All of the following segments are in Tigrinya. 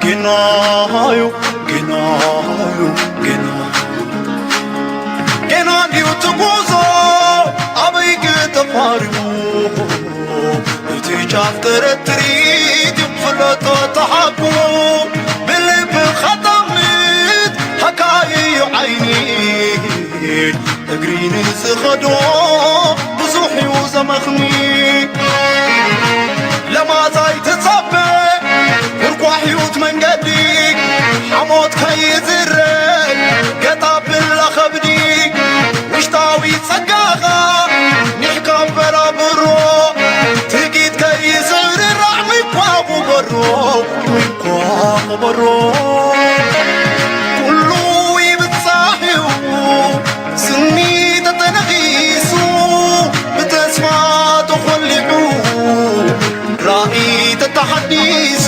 ጌናዩ ጌናዩ ጌና ጌና ድዩ ትጉዞ ኣበይ ክተፋርዩ እቲ ጫፍ ጥርጥሪት ፍለጦ ተሓቁ ብልብኻ ጠምት ሃካይዩ ዓይኒ እግሪ ንዝኸዶ ብዙሕ እዩ ዘመኽኒ ለማዛይ ተጻበ ውርኳሕዩት መንገዲ ሓሞት ከይዝረግ ገጣብላ ኸብዲ ውሽጣዊ ጸጋኻ ኒሕካ በራብሮ ትጊት ከይስዕርራዕ ምኳቑ በሮ ምኳቑ በሮ ኩሉ ይብጻሕ እዩ ስኒ ተተነኺሱ ብተስፋ ተኾሊዑ ራእይ ተተሓዲሱ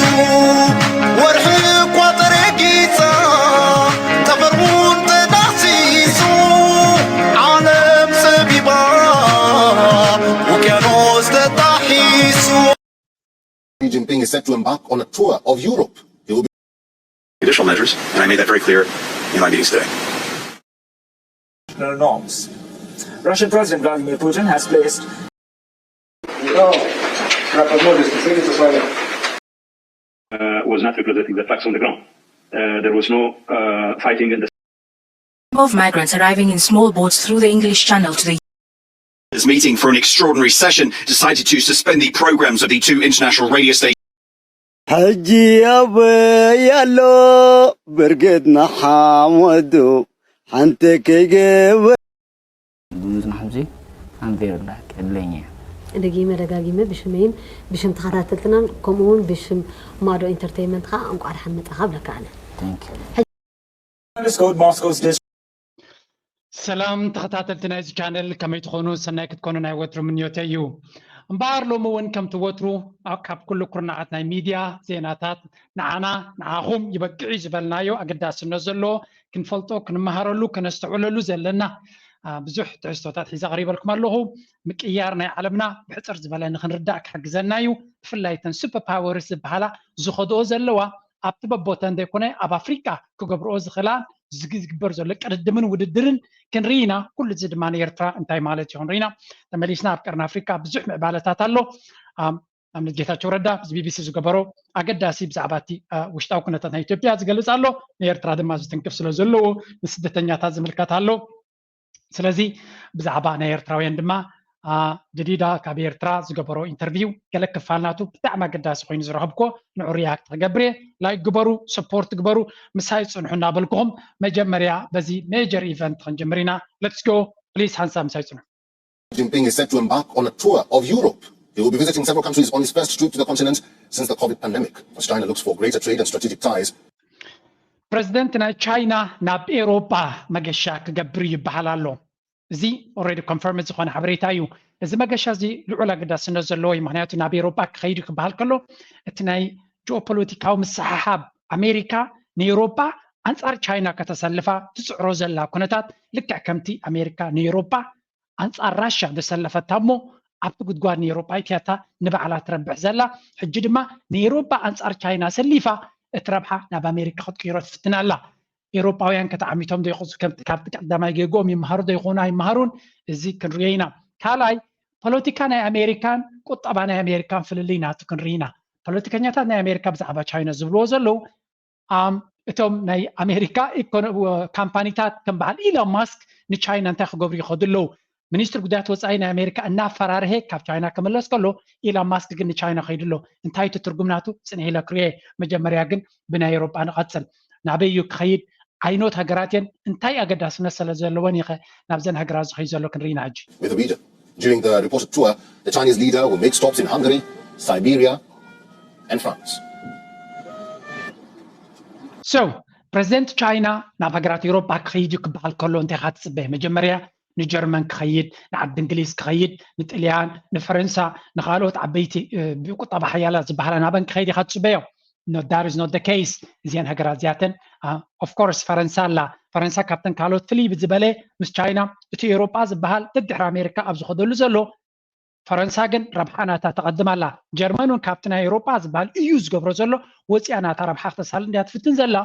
ወርሒ እኳ ተረጊጻ ጠፈር እውን ተዳህሲሱ ዓለም ጸቢባ ውቅያኖስ ተጣሒሱ Xi Jinping is set to embark on a tour of Europe. He will be additional measures, and I made that very clear in my meetings today. International norms. Russian President Vladimir Putin has placed No, not of Moses, the biggest Australia. uh, was not representing the facts on the ground. Uh, there was no uh, fighting in the of migrants arriving in small boats through the English Channel to the This meeting for an extraordinary session decided to suspend the programs of the two international radio stations. ሕጂ ኣበይ ኣሎ ብርጌድ ንሓመዱ ሓንቲ ከይገበ ብምጽናሕምሲ I'm very lucky ዕድለኛ እየ። ደጊመ ደጋጊመ ብሽመይን ብሽም ተኸታተልትናን ከምኡ እውን ብሽም ማዶ ኢንተርቴይመንት ከዓ እንቋዕ ደሓን መጻኻ እብለካ ኣነ። Thank you። Underscored Moscow's district. ሰላም ተኸታተልቲ ናይዚ ቻነል ከመይ ትኾኑ? ሰናይ ክትኮኑ ናይ ወትሩ ምንዮተይ እዩ። እምበኣር ሎሚ እውን ከምቲ ወትሩ ኣብ- ካብ ኩሉ ኩርናዓት ናይ ሚድያ ዜናታት ንዓና ንዓኹም ይበቅዕ እዩ ዝበልናዮ ኣገዳስነት ዘለዎ ክንፈልጦ ክንመሃረሉ ከነስተውዕለሉ ዘለና አ፣ ብዙሕ ትሕዝቶታት ሒዘ ቀሪበልኩም ኣለኹ። ምቅያር ናይ ዓለምና ብሕፅር ዝበለ ንክንርዳእ ክሕግዘና እዩ። ብፍላይ እተን ሱፐር ፓወርስ ዝበሃላ ዝኸድኦ ዘለዋ ኣብቲ በቦተን ዘይኮነ ኣብ ኣፍሪቃ ክገብርኦ ዝኽእላ ዝግ- ዝግበር ዘሎ ቅድድምን ውድድርን ክንርኢ ኢና። ኩሉ እዚ ድማ ንኤርትራ እንታይ ማለት እዩ ክንርኢ ኢና። ተመሊስና ኣብ ቀርኒ ኣፍሪቃ ብዙሕ ምዕባለታት ኣሎ። ኣም፣ ኣብነት ጌታቸው ረዳ ምስ ቢቢሲ ዝገበሮ ኣገዳሲ ብዛዕባ እቲ አ፣ ውሽጣዊ ኩነታት ናይ ኢትዮጵያ ዝገልጽ ኣሎ። ንኤርትራ ድማ ዝትንክፍ ስለ ዘለዎ ንስደተኛታት ዝምልከት ኣሎ። ስለዚ ብዛዕባ ናይ ኤርትራውያን ድማ አ፣ ጀዲዳ ካብ ኤርትራ ዝገበሮ ኢንተርቪው ገለ ክፋል ናቱ ብጣዕሚ ኣገዳሲ ኮይኑ ዝረኸብኮ ንዑ ሪያክት ክገብር እየ። ላይክ ግበሩ፣ ሰፖርት ግበሩ፣ ምሳይ ጽንሑ እናበልኩኹም መጀመርያ በዚ ሜጀር ኢቨንት ክንጅምር ኢና። Let's go please ሓንሳብ ምሳይ ጽንሑ። Xi Jinping is set to embark on a tour of Europe. He will be visiting several countries on his first trip to the continent since the COVID pandemic, as China looks for greater trade and strategic ties. ፕረዚደንት ናይ ቻይና ናብ ኤሮጳ መገሻ ክገብር ይበሃል ኣሎ። እዚ ኦልሬዲ ኮንፈርም ዝኾነ ሓበሬታ እዩ። እዚ መገሻ እዚ ልዑል ኣገዳስነት ዘለዎ እዩ። ምክንያቱ ናብ ኤሮጳ ክኸይድ እዩ ክበሃል ከሎ እቲ ናይ ጂኦፖለቲካዊ ምስሕሓብ ኣሜሪካ ንኤሮጳ ኣንጻር ቻይና ከተሰልፋ ትጽዕሮ ዘላ ኩነታት ልክዕ ከምቲ ኣሜሪካ ንኤሮጳ ኣንጻር ራሻ ዘሰለፈታ እሞ ኣብቲ ጉድጓድ ንኤሮጳ ይትያታ ንባዕላ ትረብሕ ዘላ ሕጂ ድማ ንኤሮጳ ኣንጻር ቻይና ሰሊፋ እቲ ረብሓ ናብ ኣሜሪካ ክትቅይሮ ትፍትን ኣላ። ኤሮጳውያን ከተዓሚቶም ዘይኮሱ ከምቲ ካብቲ ቀዳማይ ጌጎም ይመሃሩ ዘይኮኑ ኣይመሃሩን እዚ ክንሪኦ ኢና። ካልኣይ ፖለቲካ ናይ ኣሜሪካን ቁጠባ ናይ ኣሜሪካን ፍልልይ ናቱ ክንርኢ ኢና። ፖለቲከኛታት ናይ ኣሜሪካ ብዛዕባ ቻይና ዝብልዎ ዘለዉ ኣም እቶም ናይ ኣሜሪካ ኢኮኖ- ካምፓኒታት ከም በዓል ኢሎን ማስክ ንቻይና እንታይ ክገብሩ ይኸዱ ኣለዉ? ሚኒስትሪ ጉዳያት ወፃኢ ናይ ኣሜሪካ እናፈራርሀ ካብ ቻይና ክምለስ ከሎ ኢሎን ማስክ ግን ንቻይና ከይዱ ኣሎ። እንታይ እቲ ትርጉም ናቱ ፅንሕ ኢለ ክርኤ። መጀመርያ ግን ብናይ ኤሮጳ ንቐፅል። ናበይ እዩ ክኸይድ? ዓይኖት ሃገራት እየን እንታይ ኣገዳስነት ስለ ዘለወን ኢኸ ናብዘን ሃገራት ዝኸይድ ዘሎ ክንርኢና ሕጂ። With the region. During the reported tour, the Chinese leader will make stops in Hungary, Siberia, and France. So ፕረዚደንት ቻይና ናብ ሃገራት ኤውሮጳ ክኸይድ እዩ ክበሃል ከሎ እንታይ ኢኻ ትጽበ? መጀመርያ ንጀርመን ክኸይድ፣ ንዓዲ እንግሊዝ ክኸይድ፣ ንጥልያን፣ ንፈረንሳ፣ ንኻልኦት ዓበይቲ እ፣ ብቁጠባ ሓያላት ዝበሃላ ናበን ክኸይድ ኢኻ ትጽበዮ? No, that is not the case። እዚአን ሃገራት እዚኣተን ኦፍኮርስ ፈረንሳ ኣላ። ፈረንሳ ካብተን ካልኦት ፍልይ ብዝበለ ምስ ቻይና እቲ ኤውሮጳ ዝበሃል ደድሕሪ ኣሜሪካ ኣብ ዝኸደሉ ዘሎ ፈረንሳ ግን ረብሓ ናታ ተቐድም ኣላ። ጀርመን እውን ካብቲ ናይ ኤውሮጳ ዝበሃል እዩ ዝገብሮ ዘሎ ወፂኣ ናታ ረብሓ ክተሳል እንድያ ትፍትን ዘላ።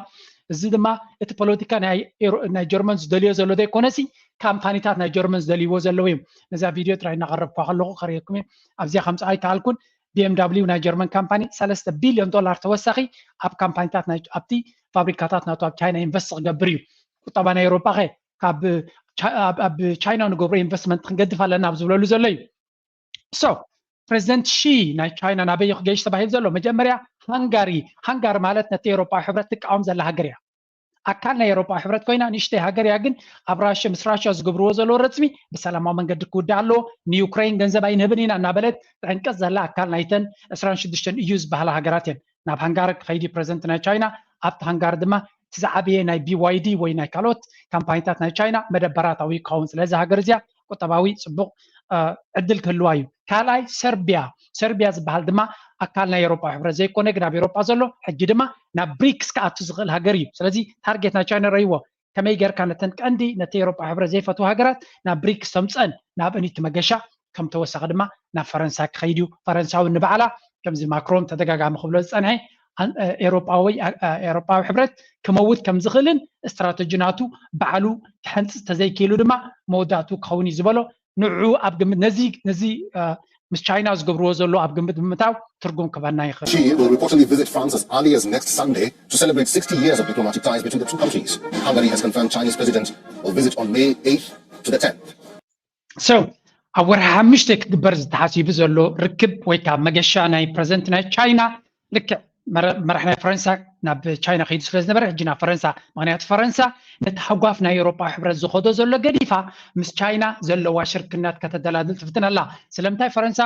እዚ ድማ እቲ ፖለቲካ ናይ ኤሮ- ናይ ጀርመን ዝደልዮ ዘሎ ዘይኮነሲ ካምፓኒታት ናይ ጀርመን ዝደልይዎ ዘለዉ እዮም። ነዛ ቪድዮ ጥራይ እናቐረብኳ ከለኹ ከርእየኩም እየ። ኣብዚኣ ከምፅኣ ኣይከኣልኩን። ቢ ኤም ዳብሊው ናይ ጀርመን ካምፓኒ ሰለስተ ቢልዮን ዶላር ተወሳኺ ኣብ ካምፓኒታት ናይ ኣብቲ ፋብሪካታት ናቱ ኣብ ቻይና ኢንቨስት ክገብር እዩ። ቁጠባ ናይ ኤውሮጳ ኸ ካብ ቻ- ኣብ- ኣብ ቻይና ንገብሮ ኢንቨስትመንት ክንገድፍ ኣለና ኣብ ዝብለሉ ዘሎ እዩ። So ፕሬዚደንት ሺ ናይ ቻይና ናበይ ክገይሽ ተባሂሉ ዘሎ? መጀመርያ ሃንጋሪ። ሃንጋሪ ማለት ነቲ ኤውሮጳዊ ሕብረት ትቃወም ዘላ ሃገር እያ። ኣካል ናይ ኤውሮጳዊ ሕብረት ኮይና ንእሽተይ ሃገር እያ፣ ግን ኣብ ራሽያ ምስ ራሽያ ዝገብርዎ ዘለዉ ረፅሚ ብሰላማዊ መንገዲ ክውዳእ ኣለዎ። ንዩክሬን ገንዘብ ኣይንህብን ኢና እናበለት ትዕንቅፅ ዘላ ኣካል ናይተን ዕስራን ሽዱሽተን እዩ ዝበሃላ ሃገራት እየን። ናብ ሃንጋሪ ክኸይድ እዩ ፕሬዚደንት ናይ ቻይና። ኣብቲ ሃንጋሪ ድማ እቲ ዝዓበየ ናይ ቢ ዋይ ዲ ወይ ናይ ካልኦት ካምፓኒታት ናይ ቻይና መደበራታዊ ክኸውን። ስለዚ ሃገር እዚኣ ቁጠባዊ ፅቡቕ ዕድል ክህልዋ እዩ። ካልኣይ ሰርቢያ። ሰርቢያ ዝበሃል ድማ ኣካል ናይ ኤውሮጳ ሕብረት ዘይኮነ ግን ኣብ ኤውሮጳ ዘሎ ሕጂ ድማ ናብ ብሪክስ ክኣቱ ዝኽእል ሃገር እዩ። ስለዚ ታርጌት ናይ ቻይና ረይዎ ከመይ ጌርካ ነተን ቀንዲ ነቲ ኤውሮጳ ሕብረት ዘይፈትዋ ሃገራት ናብ ብሪክስ ተምፀን ናብ እኒቲ መገሻ ከም ተወሳኺ ድማ ናብ ፈረንሳ ክኸይድ እዩ። ፈረንሳዊ ንባዕላ ከምዚ ማክሮን ተደጋጋሚ ክብሎ ዝፀንሐ ኤውሮጳዊ ኤውሮጳዊ ሕብረት ክመውት ከም ዝኽእልን ስትራተጂ ናቱ ባዕሉ ክሐንፅፅ ተዘይክኢሉ ድማ መወዳእቱ ክኸውን እዩ ዝበሎ ንዑ ኣብ ግምት ነዚ ነዚ ምስ ቻይና ዝገብርዎ ዘሎ ኣብ ግምት ብምታው ትርጉም ክበና ይኽእል። Xi will reportedly visit France as early as next Sunday to celebrate sixty years of diplomatic ties between the two countries. Hungary has confirmed Chinese president will visit on May eighth to the tenth. So ኣብ ወርሒ ሓሙሽተ ክግበር ዝተሓሲቡ ዘሎ ርክብ ወይ ከዓ መገሻ ናይ ፕሬዚደንት ናይ ቻይና ልክዕ መራሒ ናይ ፈረንሳ ናብ ቻይና ከይዱ ስለ ዝነበረ ሕጂ ናብ ፈረንሳ ምክንያቱ ፈረንሳ ነቲ ሃጓፍ ናይ ኤውሮጳ ሕብረት ዝኸዶ ዘሎ ገዲፋ ምስ ቻይና ዘለዋ ሽርክነት ከተደላድል ትፍትን ኣላ። ስለምንታይ ፈረንሳ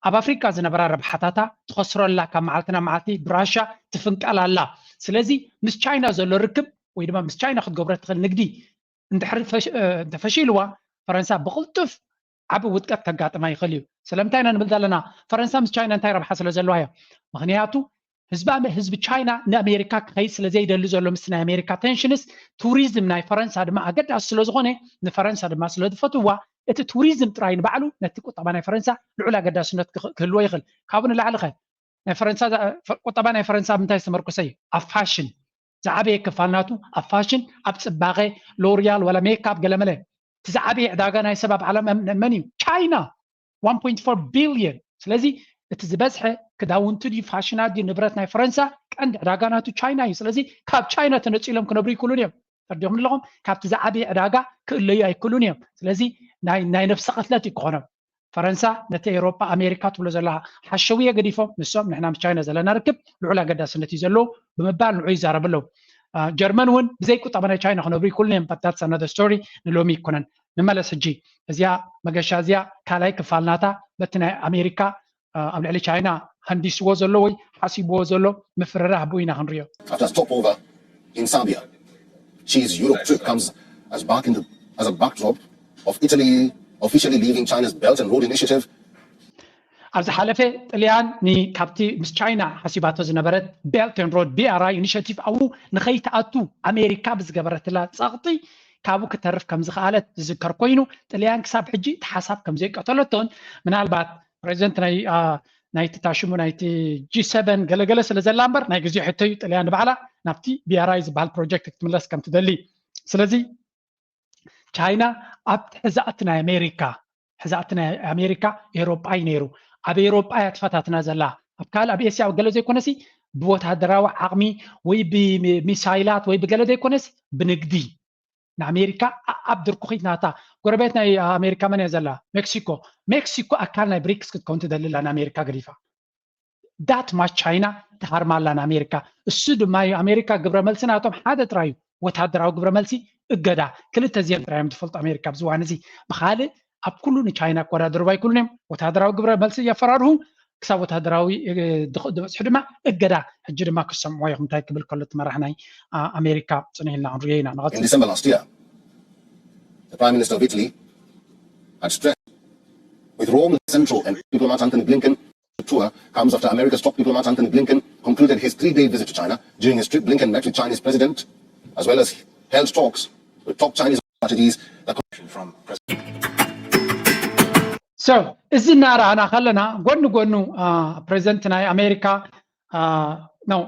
ኣብ ኣፍሪቃ ዝነበራ ረብሓታታ ትኸስሮ ኣላ። ካብ መዓልቲ ናብ መዓልቲ ብራሻ ትፍንቀል ኣላ። ስለዚ ምስ ቻይና ዘሎ ርክብ ወይ ድማ ምስ ቻይና ክትገብሮ ትኽእል ንግዲ እንተፈሺልዋ ፈረንሳ ብቕልጡፍ ዓቢ ውድቀት ከጋጥማ ይኽእል እዩ። ስለምንታይ ኢና ንብል ዘለና? ፈረንሳ ምስ ቻይና እንታይ ረብሓ ስለ ዘለዋ እያ? ምክንያቱ ህዝባ ህዝቢ ቻይና ንኣሜሪካ ክኸይድ ስለ ዘይደሊ ዘሎ ምስ ናይ ኣሜሪካ ቴንሽንስ ቱሪዝም ናይ ፈረንሳ ድማ ኣገዳሲ ስለ ዝኾነ ንፈረንሳ ድማ ስለ ዝፈትዋ እቲ ቱሪዝም ጥራይ ንባዕሉ ነቲ ቁጠባ ናይ ፈረንሳ ልዑል ኣገዳስነት ክህልዎ ይኽእል። ካብኡ ንላዕሊ ኸ ናይ ፈረንሳ ቁጠባ ናይ ፈረንሳ ኣብ ምንታይ ዝተመርኮሰ እዩ? ኣብ ፋሽን ዝዓበየ ክፋል ናቱ ኣብ ፋሽን ኣብ ፅባቐ ሎሪያል ዋላ ሜካፕ ገለመለ እቲ ዝዓበየ ዕዳጋ ናይ ሰብ ኣብ ዓለም መን እዩ? ቻይና one point four billion። ስለዚ እቲ ዝበዝሐ ክዳውንቲ ድዩ ፋሽናት ድዩ ንብረት ናይ ፈረንሳ ቀንዲ ዕዳጋ ናቱ ቻይና እዩ። ስለዚ ካብ ቻይና ተነፂሎም ክነብሩ ይክእሉን እዮም። ተርዲኹም ኣለኹም ካብቲ ዝዓበየ ዕዳጋ ክእለዩ ኣይክእሉን እዮም። ስለዚ ናይ ነብሰ ቅትለት እዩ ክኾኖም። ፈረንሳ ነቲ ኤውሮጳ ኣሜሪካ ትብሎ ዘላ ሓሸውየ ገዲፎም ንሶም ንሕና ምስ ቻይና ዘለና ርክብ ልዑል ኣገዳስነት እዩ ዘለዎ ብምባል ንዑ ይዛረቡ ኣለዉ። ጀርመን እውን ብዘይ ቁጠባ ናይ ቻይና ክነብሩ ይክእሉን እዮም። But that's another story ንሎሚ ይኮነን። ንመለስ ሕጂ እዚኣ መገሻ እዚኣ ካልኣይ ክፋል ናታ በቲ ናይ ኣሜሪካ ኣብ ልዕሊ ቻይና ሃንዲስዎ ዘሎ ወይ ሓሲብዎ ዘሎ ምፍርራህ ብኡ ኢና ክንሪኦ። After a stopover in Serbia, Xi's Europe trip comes as back in the, as a backdrop of Italy officially leaving China's Belt and Road Initiative. ኣብ ዝሓለፈ ጥልያን ካብቲ ምስ ቻይና ሓሲባቶ ዝነበረት ቤልት ኤንድ ሮድ ቢ ኣር ኣይ ኢኒሽቲቭ ኣብኡ ንኸይትኣቱ ኣሜሪካ ብዝገበረትላ ፀቕጢ ካብኡ ክተርፍ ከም ዝኸኣለት ዝዝከር ኮይኑ ጥልያን ክሳብ ሕጂ እቲ ሓሳብ ከም ዘይቀተለቶን ምናልባት ፕሬዚደንት ናይ ናይቲ ታሽሙ ናይቲ ጂ ሰቨን ገለገለ ስለ ዘላ እምበር ናይ ግዜ ሕቶ እዩ ጥልያን ንባዕላ ናብቲ ቢ ኣር ኣይ ዝበሃል ፕሮጀክት ክትምለስ ከም ትደሊ። ስለዚ ቻይና ኣብ ሕዛእቲ ናይ ኣሜሪካ ሕዛእቲ ናይ ኣሜሪካ ኤሮጳ እዩ ነይሩ። ኣብ ኤሮጳ እያ ትፈታትና ዘላ ኣብ ካልእ ኣብ ኤስያ ገለ ዘይኮነሲ ብወታደራዊ ዓቕሚ ወይ ብሚሳይላት ወይ ብገለ ዘይኮነስ ብንግዲ ንኣሜሪካ ኣብ ድርኩኺት ናታ ጎረቤት ናይ ኣሜሪካ መን እያ ዘላ? ሜክሲኮ። ሜክሲኮ ኣካል ናይ ብሪክስ ክትከውን ትደሊ ኣላ ንኣሜሪካ ገዲፋ። That much ቻይና ትሃርማ ኣላ ንኣሜሪካ። እሱ ድማ እዩ ኣሜሪካ ግብረ መልሲ ናቶም ሓደ ጥራይ እዩ ወታደራዊ ግብረ መልሲ እገዳ። ክልተ እዚኦም ጥራይ እዮም ዝፈልጡ ኣሜሪካ ኣብዚ እዋን እዚ። ብኻልእ ኣብ ኩሉ ንቻይና ክወዳደርዋ ኣይክእሉን እዮም። ወታደራዊ ግብረ መልሲ የፈራርሁ ክሳብ ወታደራዊ ድበፅሑ ድማ እገዳ። ሕጂ ድማ ክሰምዕዎ ኢኹም እንታይ ክብል ከሎ እቲ መራሕ ናይ ኣሜሪካ ፅንሕ ኢልና ክንሪኦ ኢና። ንቐፅል። In December last year, the Prime Minister of Italy had stressed with Rome central and diplomat Antony Blinken tour comes after America's top diplomat Antony Blinken concluded his three-day visit to China. During his trip, Blinken met with Chinese President as well as held talks with top Chinese strategies that from President So እዚ እናረኣና ከለና ጎኒ ጎኑ ፕሬዚደንት ናይ ኣሜሪካ ነው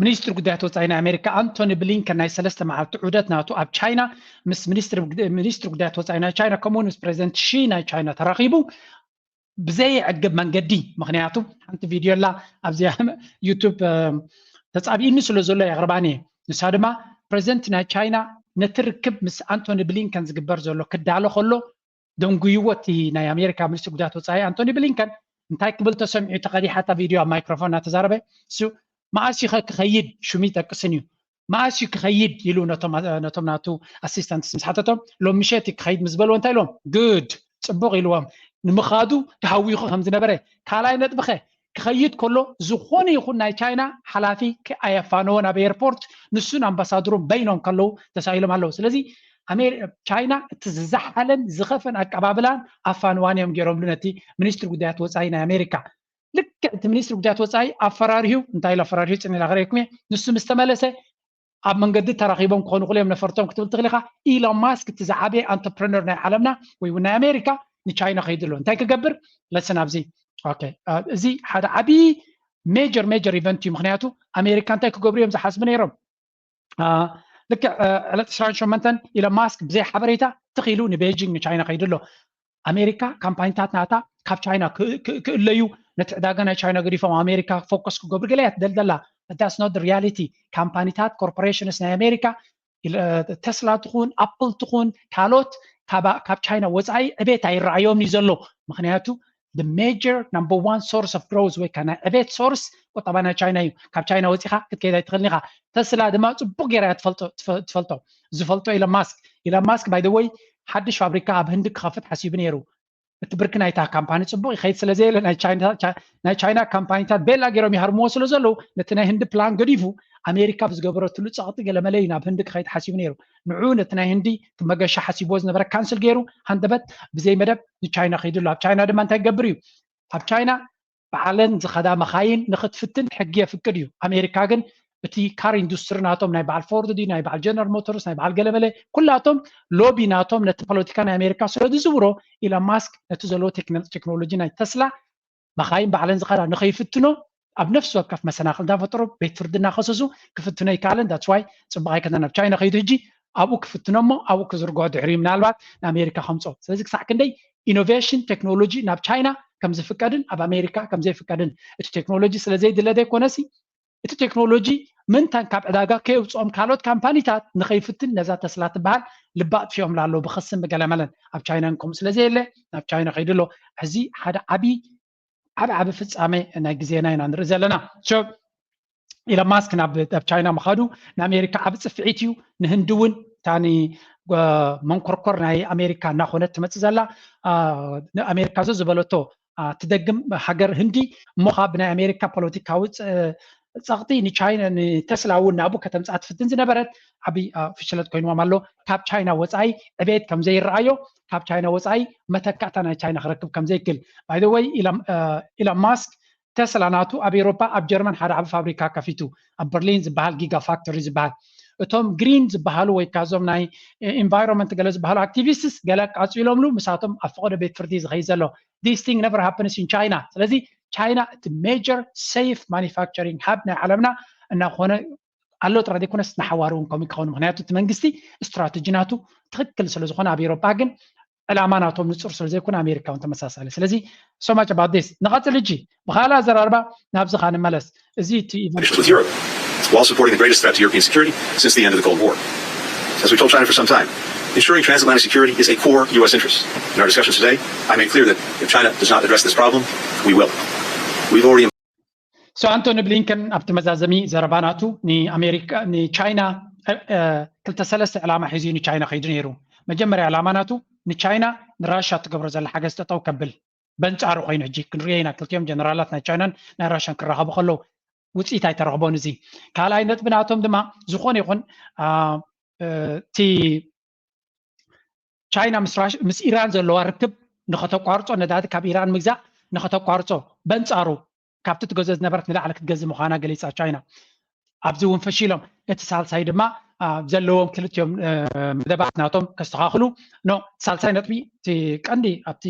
ሚኒስትሪ ጉዳያት ወፃኢ ናይ ኣሜሪካ ኣንቶኒ ብሊንከን ናይ ሰለስተ መዓልቲ ዑደት ናቱ ኣብ ቻይና ምስ ሚኒስትሪ ጉዳያት ወፃኢ ናይ ቻይና ከምኡውን ምስ ፕሬዚደንት ሺ ናይ ቻይና ተራኺቡ ብዘየዕግብ መንገዲ፣ ምክንያቱ ሓንቲ ቪድዮ ላ ኣብዚኣ ዩቱብ ተፃቢእኒ ስለ ዘሎ የቕርባን እየ። ንሳ ድማ ፕሬዚደንት ናይ ቻይና ነቲ ርክብ ምስ ኣንቶኒ ብሊንከን ዝግበር ዘሎ ክዳሎ ከሎ ደንጉይዎ እቲ ናይ ኣሜሪካ ሚኒስትሪ ጉዳያት ወፃኢ ኣንቶኒ ብሊንከን እንታይ ክብል ተሰሚዑ ተቐዲሓታ ቪድዮ ኣብ ማይክሮፎን እናተዛረበ እሱ መኣስ እዩ ክኸይድ ሽሙ ይጠቅስን እዩ መኣስ እዩ ክኸይድ ኢሉ ነቶም ናቱ ኣሲስታንትስ ምስ ሓተቶም ሎም ምሸት እዩ ክኸይድ ምስ በልዎ እንታይ ኢልዎም good ፅቡቕ ኢልዎም ንምኻዱ ተሃዊኹ ከም ዝነበረ ካልኣይ ነጥብኸ ክኸይድ ከሎ ዝኾነ ይኹን ናይ ቻይና ሓላፊ ኣየፋነዎን ኣብ ኤርፖርት ንሱን ኣምባሳደሩን በይኖም ከለዉ ተሳኢሎም ኣለዉ ስለዚ ቻይና እቲ ዝዘሓለን ዝኸፈን ኣቀባብላን ኣፋንዋን እዮም ገይሮምሉ ነቲ ሚኒስትሪ ጉዳያት ወፃኢ ናይ ኣሜሪካ ልክዕ እቲ ሚኒስትሪ ጉዳያት ወፃኢ ኣፈራርሁ እንታይ ኢሉ ኣፈራርሁ ፅን ኢላ ክረእኩም እየ ንሱ ምስ ተመለሰ ኣብ መንገዲ ተራኺቦም ክኾኑ ክሉ እዮም ነፈርቶም ክትብል ትኽእል ኢኻ ኢሎን ማስክ እቲ ዝዓበየ ኣንተርፕረነር ናይ ዓለምና ወይ እውን ናይ ኣሜሪካ ንቻይና ከይዱ ኣሎ እንታይ ክገብር ለስን ኣብዚ እዚ ሓደ ዓብዪ ሜጀር ሜጀር ኢቨንት እዩ ምክንያቱ ኣሜሪካ እንታይ ክገብሩ እዮም ዝሓስቡ ነይሮም ልክዕ ዕለት ዕስራን ሸሞንተን ኢሎን ማስክ ብዘይ ሓበሬታ ትኺሉ ንቤጂንግ ንቻይና ከይዱ ኣሎ ኣሜሪካ ካምፓኒታት ናታ ካብ ቻይና ክእለዩ ነቲ ዕዳጋ ናይ ቻይና ገዲፎም ኣሜሪካ ፎከስ ክገብሩ ገለ እያ ትደልደላ that's not reality ካምፓኒታት ኮርፖሬሽንስ ናይ ኣሜሪካ ተስላ ትኹን ኣፕል ትኹን ካልኦት ካብ ቻይና ወፃኢ ዕቤት ኣይረኣዮም እዩ ዘሎ ምክንያቱ the major number one source of growth ወይ ከዓ ናይ ዕቤት ሶርስ ቁጠባ ናይ ቻይና እዩ ካብ ቻይና ወፂኻ ክትከይድ ኣይትኽእልን ኢኻ ተስላ ድማ ፅቡቅ ገይራ እያ ትፈልጦ ዝፈልጦ ኢሎን ማስክ ኢሎን ማስክ by the way ሓድሽ ፋብሪካ ኣብ ህንዲ ክኸፍት ሓሲቡ ነይሩ እቲ ብርኪ ናይታ ካምፓኒ ፅቡቅ ይኸይድ ስለ ዘየለ ናይ ቻይና ካምፓኒታት ቤላ ገይሮም ይሃርምዎ ስለ ዘለዉ ነቲ ናይ ህንዲ ፕላን ገዲፉ ኣሜሪካ ብዝገበረትሉ ፀቕጢ ገለመለ እዩ ናብ ህንዲ ክኸይድ ሓሲቡ ነይሩ ንዑ ነቲ ናይ ህንዲ መገሻ ሓሲብዎ ዝነበረ ካንስል ገይሩ ሃንደበት ብዘይ መደብ ንቻይና ከይዱ ኣሎ ኣብ ቻይና ድማ እንታይ ክገብር እዩ ኣብ ቻይና ባዕለን ዝኸዳ መኻይን ንክትፍትን ሕጊ የፍቅድ እዩ ኣሜሪካ ግን እቲ ካር ኢንዱስትሪ ናቶም ናይ በዓል ፎርድ ድዩ ናይ በዓል ጀነራል ሞተርስ ናይ በዓል ገለመለ ኩላቶም ሎቢ ናቶም ነቲ ፖለቲካ ናይ ኣሜሪካ ስለ ዝዝውሮ ኢሎን ማስክ ነቲ ዘለዎ ቴክኖሎጂ ናይ ተስላ መኻይን ባዕለን ዝኸዳ ንኸይፍትኖ ኣብ ነፍሲ ወከፍ መሰናክል እንዳፈጠሩ ቤት ፍርዲ እናኸሰሱ ክፍትኖ ይከኣለን that's why ፅቡቅ ኣይከተን ናብ ቻይና ከይዱ ሕጂ ኣብኡ ክፍትኖ እሞ ኣብኡ ክዝርግሖ ድሕሪ ምናልባት ንኣሜሪካ ከምፅኦ ስለዚ ክሳዕ ክንደይ ኢኖቬሽን ቴክኖሎጂ ናብ ቻይና ከም ዝፍቀድን ኣብ ኣሜሪካ ከም ዘይፍቀድን እቲ ቴክኖሎጂ ስለ ዘይድለ ዘይኮነሲ እቲ ቴክኖሎጂ ምንታን ካብ ዕዳጋ ከየውፅኦም ካልኦት ካምፓኒታት ንኸይፍትን ነዛ ተስላ ትበሃል ልባ ኣጥፊኦምላ ኣለዉ ብኸስን ብገለመለን ኣብ ቻይና እንከም ስለ ዘየለ ናብ ቻይና ከይዱ ኣሎ ሕዚ ሓደ ዓብዪ ዓብ ዓብ ፍጻመ ናይ ግዜና ኢና ንርኢ ዘለና ኢሎን ማስክ ናብ ኣብ ቻይና ምኻዱ ንኣሜሪካ ዓብ ፅፍዒት እዩ ንህንዲ እውን እታ መንኮርኮር ናይ ኣሜሪካ እናኾነት ትመፅእ ዘላ ንኣሜሪካ ዞ ዝበለቶ ትደግም ሃገር ህንዲ እሞ ካብ ናይ ኣሜሪካ ፖለቲካዊ ፀቕጢ ንቻይና ንተስላ እውን ናብኡ ከተምፅኣ ትፍትን ዝነበረት ዓብይ ፍሽለት ኮይንዎም ኣሎ ካብ ቻይና ወፃኢ ዕቤት ከም ዘይረኣዮ ካብ ቻይና ወፃኢ መተካእታ ናይ ቻይና ክረክብ ከም ዘይክል by the way ኢሎን ማስክ ተስላ ናቱ ኣብ ኤሮፓ ኣብ ጀርመን ሓደ ዓቢ ፋብሪካ ከፊቱ ኣብ በርሊን ዝበሃል ጊጋ ፋክቶሪ ዝበሃል እቶም ግሪን ዝበሃሉ ወይ ካዞም ናይ ኢንቫይሮንመንት ገለ ዝበሃሉ ኣክቲቪስትስ ገለ ቃፂሎምሉ ምሳቶም ኣብ ፈቐዶ ቤት ፍርዲ ዝኸይድ ዘሎ this thing never happens in China ስለዚ ቻይና እቲ major safe manufacturing hub ናይ ዓለምና እናኾነ ኣሎ ጥራይ ዘይኮነስ ንሓዋሩ እውን ከምኡ ክኸውን ምክንያቱ እቲ መንግስቲ ስትራተጂ ናቱ ትክክል ስለ ዝኾነ ኣብ ኤሮፓ ግን ዕላማ ናቶም ንፁር ስለ ዘይኮነ ኣሜሪካ እውን ተመሳሳሊ ስለዚ so much about this ንቐፅል እጂ ብካልእ ኣዘራርባ ናብዚ ካ ንመለስ እዚ እቲ with Europe while supporting the greatest threat to European security since the end of the Cold War. As we've told China for some time, ensuring transatlantic security is a core U S interest. In our discussions today, I made clear that if China does not address this problem, we will. We've already so ኣንቶኒ ብሊንከን ኣብቲ መዛዘሚ ዘረባ ናቱ ንኣሜሪካ ንቻይና ክልተ ሰለስተ ዕላማ ሒዙ ንቻይና ከይዱ ነይሩ መጀመርያ ዕላማ ናቱ ንቻይና ንራሻ ትገብሮ ዘላ ሓገዝ ጠጠው ከብል በንጻሩ ኮይኑ ሕጂ ክንሪኦ ኢና ክልቲኦም ጀነራላት ናይ ቻይናን ናይ ራሽያን ክራኸቡ ከለዉ ውፅኢት ኣይተረኽቦን እዚ ካልኣይ ነጥቢ ናቶም ድማ ዝኾነ ይኹን እቲ ቻይና ምስ ኢራን ዘለዋ ርክብ ንኸተቋርፆ ነዳዲ ካብ ኢራን ምግዛእ ንኸተቋርፆ በንፃሩ ካብቲ ትገዝኦ ዝነበረት ንላዕሊ ክትገዝእ ምዃና ገሊፃ ቻይና ኣብዚ እውን ፈሺሎም እቲ ሳልሳይ ድማ ዘለዎም ክልቲኦም መደባት ናቶም ከስተኻኽሉ ኖ ሳልሳይ ነጥቢ እቲ ቀንዲ ኣብቲ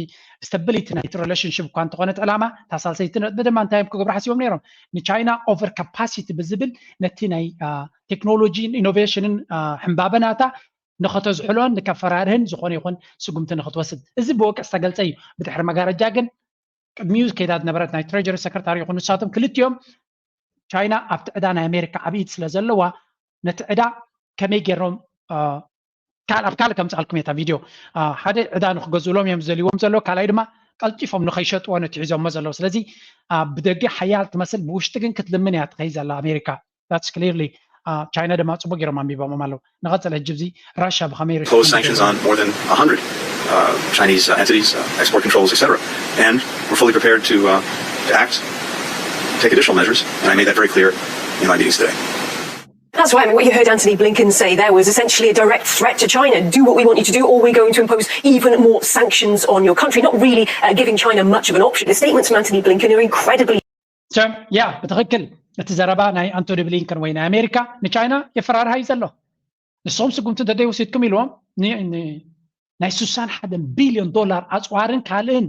stability ናይቲ relationship እኳ እንተኾነት ዕላማ እታ ሳልሰይቲ ነጥቢ ድማ እንታይ እዮም ክገብሩ ሓሲቦም ነይሮም ንቻይና over capacity ብዝብል ነቲ ናይ technology ን innovation ን ሕንባበ ናታ ንኸተዝሕሎን ንከፈራርህን ዝኾነ ይኹን ስጉምቲ ንክትወስድ እዚ ብወቅዕ ዝተገልፀ እዩ ብድሕሪ መጋረጃ ግን ቅድሚኡ ከይዳ ዝነበረት ናይ treasury secretary ይኹን ንሳቶም ክልቲኦም ቻይና ኣብቲ ዕዳ ናይ ኣሜሪካ ዓብይት ስለ ዘለዋ ነቲ ዕዳ ከመይ ገይሮም ኣብ ካልእ ከምፅኣልኩም እየ ቪድዮ ሓደ ዕዳ ንክገዝእሎም እዮም ዝደልይዎም ዘለዉ ካልኣይ ድማ ቀልጢፎም ንከይሸጥዎ ነቲ ሒዞሞ ዘለዉ ስለዚ ብደገ ሓያል ትመስል ብውሽጢ ግን ክትልምን እያ ትኸይ ዘላ ኣሜሪካ that's clearly ቻይና ድማ ፅቡቅ ገይሮም ኣንቢቦም ኣለዉ ንቐፅል ሕጂ እዚ ራሻ ብከመይ impose sanctions on more than a hundred uh, Chinese uh, entities, uh, export controls, et cetera. And we're fully prepared to, uh, to act, take additional measures, and I made that very clear in my meetings today. That's right. I mean, what you heard Anthony Blinken say there was essentially a direct threat to China. Do what we want you to do, or we're going to impose even more sanctions on your country. Not really uh, giving China much of an option. The statements from Anthony Blinken are incredibly. ያ ብትኽክል እቲ ዘረባ ናይ ኣንቶኒ ብሊንከን ወይ ናይ ኣሜሪካ ንቻይና የፈራርሃ እዩ ዘሎ ንሶም ስጉምቲ እንተደይ ወሲድኩም ኢልዎም ናይ ስሳን ሓደን ቢልዮን ዶላር ኣፅዋርን ካልእን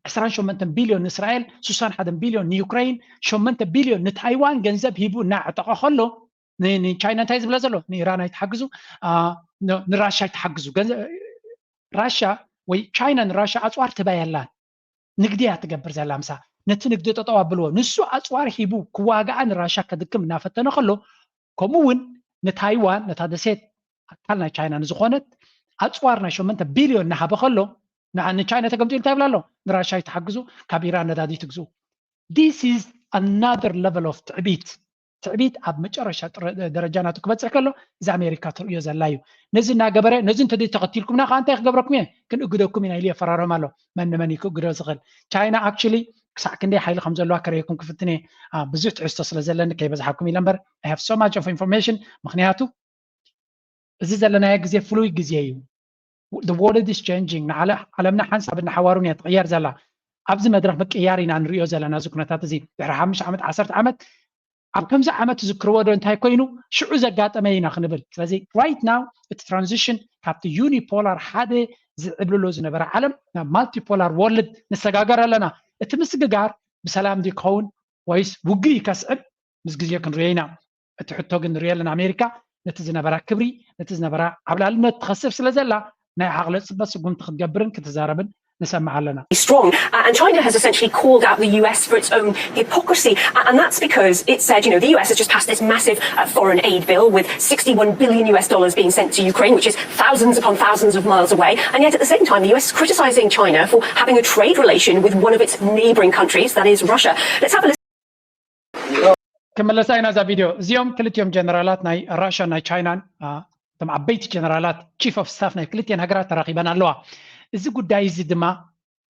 ዕስራን ሸሞንተን ቢልዮን ንእስራኤል ስሳን ሓደን ቢልዮን ንዩክሬን ሸሞንተ ቢልዮን ንታይዋን ገንዘብ ሂቡ እናዕጠቐ ከሎ ንቻይና እንታይ ዝብላ ዘሎ ንኢራን ኣይትሓግዙ ንራሻ ኣይትሓግዙ ራሻ ወይ ቻይና ንራሻ ኣፅዋር ትባይ ኣላን ንግዲ እያ ትገብር ዘላ ምሳ ነቲ ንግዲ ጠጠው ኣብልዎ ንሱ ኣፅዋር ሂቡ ክዋግኣ ንራሻ ከድክም እናፈተነ ከሎ ከምኡ እውን ንታይዋን ነታ ደሴት ኣካል ናይ ቻይና ንዝኾነት ኣፅዋር ናይ ሸመንተ ቢልዮን እናሃበ ከሎ ንቻይና ተገምጢሉ እንታይ ይብላ ኣሎ ንራሻ ይትሓግዙ ካብ ኢራን ነዳዲ ትግዝኡ this is another level of ትዕቢት ትዕቢት ኣብ መጨረሻ ደረጃ ናቱ ክበፅሕ ከሎ እዚ ኣሜሪካ ትርእዮ ዘላ እዩ ነዚ እናገበረ ነዚ እንተዘይ ተኸቲልኩምና ከዓ እንታይ ክገብረኩም እየ ክንእግደኩም ኢና ኢሉ የፈራርም ኣሎ መን ንመን እዩ ክእግዶ ዝኽእል ቻይና actually ክሳዕ ክንደይ ሓይሊ ከም ዘለዋ ከርእየኩም ክፍትን እየ ብዙሕ ትሕዝቶ ስለ ዘለኒ ከይበዝሓኩም ኢለ እምበር I have so much of information ምክንያቱ እዚ ዘለናዮ ግዜ ፍሉይ ግዜ እዩ the world is changing ዓለምና ሓንሳብ እናሓዋሩን እያ ትቕየር ዘላ ኣብዚ መድረክ ምቅያር ኢና ንሪኦ ዘለና እዚ ኩነታት እዚ ድሕሪ ሓሙሽተ ዓመት ዓሰርተ ዓመት ኣብ ከምዚ ዓመት ዝክርዎ ዶ እንታይ ኮይኑ ሽዑ ዘጋጠመ ኢና ክንብል ስለዚ right now እቲ transition ካብቲ unipolar ሓደ ዝዕብልሎ ዝነበረ ዓለም ናብ multipolar world ንሰጋገር ኣለና እቲ ምስግጋር ብሰላም ድዩ ክኸውን ወይስ ውግእ እዩ ከስዕብ ምስ ግዜ ክንሪኦ ኢና እቲ ሕቶ ግን ንሪኦ ኣለና ኣሜሪካ ነቲ ዝነበራ ክብሪ ነቲ ዝነበራ ዓብላልነት ትኸስብ ስለ ዘላ ናይ ዓቕለ ፅበት ስጉምቲ ክትገብርን ክትዛረብን ንሰምዕ ኣለና strong. Uh, and China has essentially called out the U S for its own hypocrisy. Uh, and that's because it said, you know, the U S has just passed this massive uh, foreign aid bill with sixty-one billion U S dollars being sent to Ukraine, which is thousands upon thousands of miles away. And yet at the same time, the U S is criticizing China for having a trade relation with one of its neighboring countries, that is Russia. Let's have a listen. ክመለሳ ኢና እዛ ቪድዮ እዚኦም ክልቲኦም ጀነራላት ናይ ራሽያን ናይ ቻይናን እቶም ዓበይቲ ጀነራላት chief of staff ናይ ክልቲኤን ሃገራት ተራኺበን ኣለዋ እዚ ጉዳይ እዚ ድማ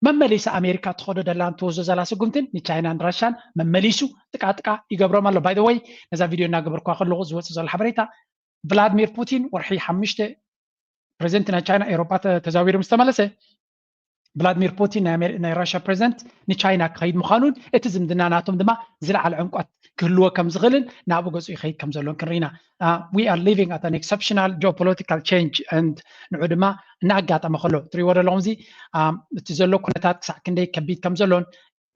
መመሊሳ ኣሜሪካ ትኸዶ ደላን ትወዞ ዘላ ስጉምትን ንቻይናን ራሽያን መመሊሱ ጥቃጥቃ ይገብሮም ኣሎ by the way ነዛ ቪድዮ እናገበርኳ ከለኹ ዝወፅእ ዘሎ ሓበሬታ ቭላድሚር ፑቲን ወርሒ ሓሙሽተ ፕሬዚደንት ናይ ቻይና ኤሮፓ ተዛዊሩ ምስ ተመለሰ ቭላድሚር ፑቲን ናይ ራሽያ ፕሬዚደንት ንቻይና ክኸይድ ምዃኑን እቲ ዝምድና ናቶም ድማ ዝለዓለ ዕምቋት ክህልዎ ከም ዝኽእልን ናብኡ ገፁ ይኸይድ ከም ዘሎን ክንርኢና we are living at an exceptional geopolitical change and ንዑ ድማ እናኣጋጠመ ከሎ ትሪእዎ ዘለኹም እዚ እቲ ዘሎ ኩነታት ክሳዕ ክንደይ ከቢድ ከም ዘሎን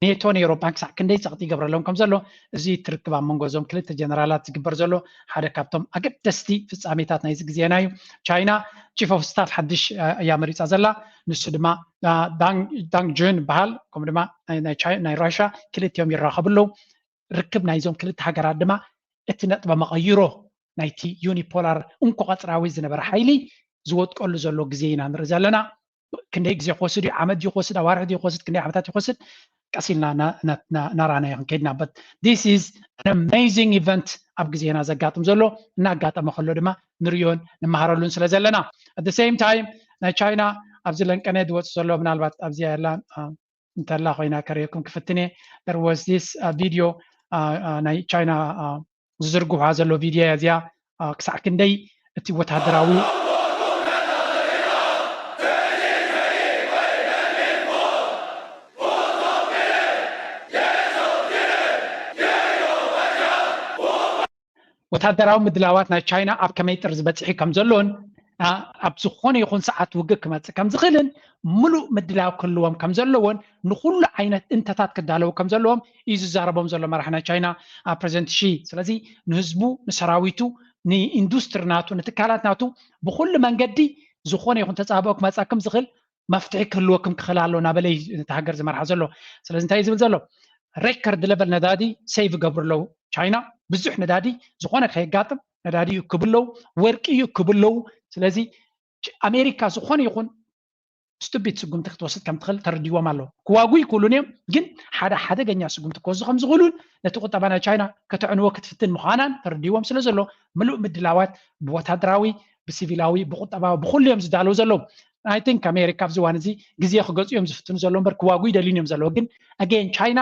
ኔቶን ኤውሮፓን ክሳዕ ክንደይ ጸቕጢ ይገብረሎም ከም ዘሎ እዚ ትርክብ ኣብ መንጎ እዞም ክልተ ጀነራላት ዝግበር ዘሎ ሓደ ካብቶም ኣገደስቲ ፍጻሜታት ናይዚ ግዜና እዩ። ቻይና chief of staff ሓድሽ እያ መሪጻ ዘላ። ንሱ ድማ ዳንግ ጁን ይበሃል። ከምኡ ድማ ናይ ራሽያ ክልቲኦም ይራኸቡ ኣለዉ። ርክብ ናይዞም ክልተ ሃገራት ድማ እቲ ነጥበ መቐይሮ ናይቲ ዩኒፖላር እንኮ ቀጽራዊ ዝነበረ ሓይሊ ዝወጥቀሉ ዘሎ ግዜ ኢና ንርኢ ዘለና። ክንደይ ግዜ ክወስድ እዩ ዓመት ድዩ ክወስድ ኣዋርሕ ድዩ ክወስድ ክንደይ ዓመታት ይወስድ ቀስ ኢልና እናራእናዮ ክንከይድና but this is an amazing event ኣብ ግዜና ዘጋጥም ዘሎ እናጋጠመ ከሎ ድማ ንሪዮን ንመሃረሉን ስለ ዘለና at the same time ናይ ቻይና ኣብዚ ለንቀነ ዝወፅ ዘሎ ምናልባት ኣብዚ ያላ እንተላ ኮይና ከርእየኩም ክፍትነ there was this video ናይ ቻይና ዝዝርግሓ ዘሎ ቪድዮ እያ እዚኣ ክሳዕ ክንደይ እቲ ወታደራዊ ወታደራዊ ምድላዋት ናይ ቻይና ኣብ ከመይ ጥርዚ በፂሒ ከም ዘሎን ኣብ ዝኾነ ይኹን ሰዓት ውግእ ክመፅእ ከም ዝኽእልን ምሉእ ምድላው ክህልዎም ከም ዘለዎን ንኩሉ ዓይነት እንተታት ክዳለዉ ከም ዘለዎም እዩ ዝዛረቦም ዘሎ መራሒ ናይ ቻይና ፕሬዚደንት ሺ። ስለዚ ንህዝቡ፣ ንሰራዊቱ፣ ንኢንዱስትሪ ናቱ፣ ንትካላት ናቱ ብኩሉ መንገዲ ዝኾነ ይኹን ተፃብኦ ክመፃ ከም ዝኽእል መፍትሒ ክህልወኩም ክኽእል ኣሎ እናበለ እዩ ነቲ ሃገር ዝመርሓ ዘሎ። ስለዚ እንታይ እዩ ዝብል ዘሎ? ሬከርድ ለቨል ነዳዲ ሴቭ ይገብሩ ኣለዉ ቻይና። ብዙሕ ነዳዲ ዝኾነ ከየጋጥም ነዳዲ ይእክቡ ኣለዉ፣ ወርቂ ይእክቡ ኣለዉ። ስለዚ ኣሜሪካ ዝኾነ ይኹን ስቱቢድ ስጉምቲ ክትወስድ ከም ትኽእል ተረዲዎም ኣለዉ። ክዋጉ ይክእሉን እዮም፣ ግን ሓደ ሓደገኛ ስጉምቲ ክወስዱ ከም ዝኽእሉን ነቲ ቁጠባ ናይ ቻይና ከተዕንዎ ክትፍትን ምዃናን ተረዲዎም ስለ ዘሎ ምሉእ ምድላዋት ብወታደራዊ፣ ብሲቪላዊ፣ ብቁጠባዊ፣ ብኩሉ እዮም ዝዳለዉ ዘለዉ። ኣይ ቲንክ ኣሜሪካ ኣብዚ እዋን እዚ ግዜ ክገፁ እዮም ዝፍትኑ ዘለዉ እምበር ክዋጉ ይደልዩን እዮም ዘለዉ። ግን ኣጌን ቻይና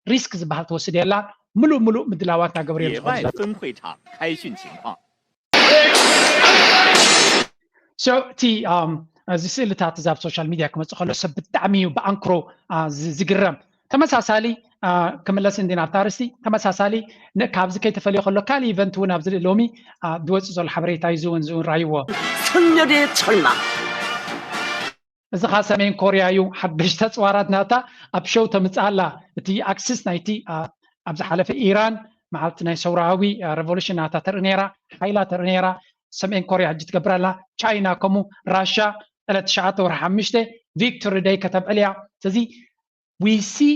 ሪስክ ዝበሃል ትወስድ የላ። ምሉእ ምሉእ ምድላዋት እናገበሩ እዮም ዝኾኑ ዘለዉ። 分会场开训情况。 So እቲ እዚ ስእልታት እዚ ኣብ ሶሻል ሚድያ ክመፅእ ከሎ ሰብ ብጣዕሚ እዩ ብኣንክሮ ዝግረም። ተመሳሳሊ ክምለስ እንዲና ኣብታ ኣርእስቲ ተመሳሳሊ ካብዚ ከይተፈልዮ ከሎ ካልእ ኢቨንት እውን ኣብዚ ሎሚ ዝወፅእ ዘሎ ሓበሬታ እዩ። ዝውን ዝውን ራይዎ 성렬의 절망. እዚ ኻ ሰሜን ኮርያ እዩ። ሓደሽቲ ኣፅዋራት ናታ ኣብ ሸው ተምፅኣላ። እቲ ኣክሲስ ናይቲ ኣብ ዝሓለፈ ኢራን መዓልቲ ናይ ሰውራዊ ሬቮሉሽን ናታ ተርኢ ነይራ፣ ሓይላ ተርኢ ነይራ። ሰሜን ኮርያ ሕጂ ትገብር ኣላ። ቻይና ከምኡ፣ ራሻ ዕለት ትሽዓተ ወርሒ ሓሙሽተ ቪክቶሪ ደይ ከተብዕል እያ። ስለዚ we see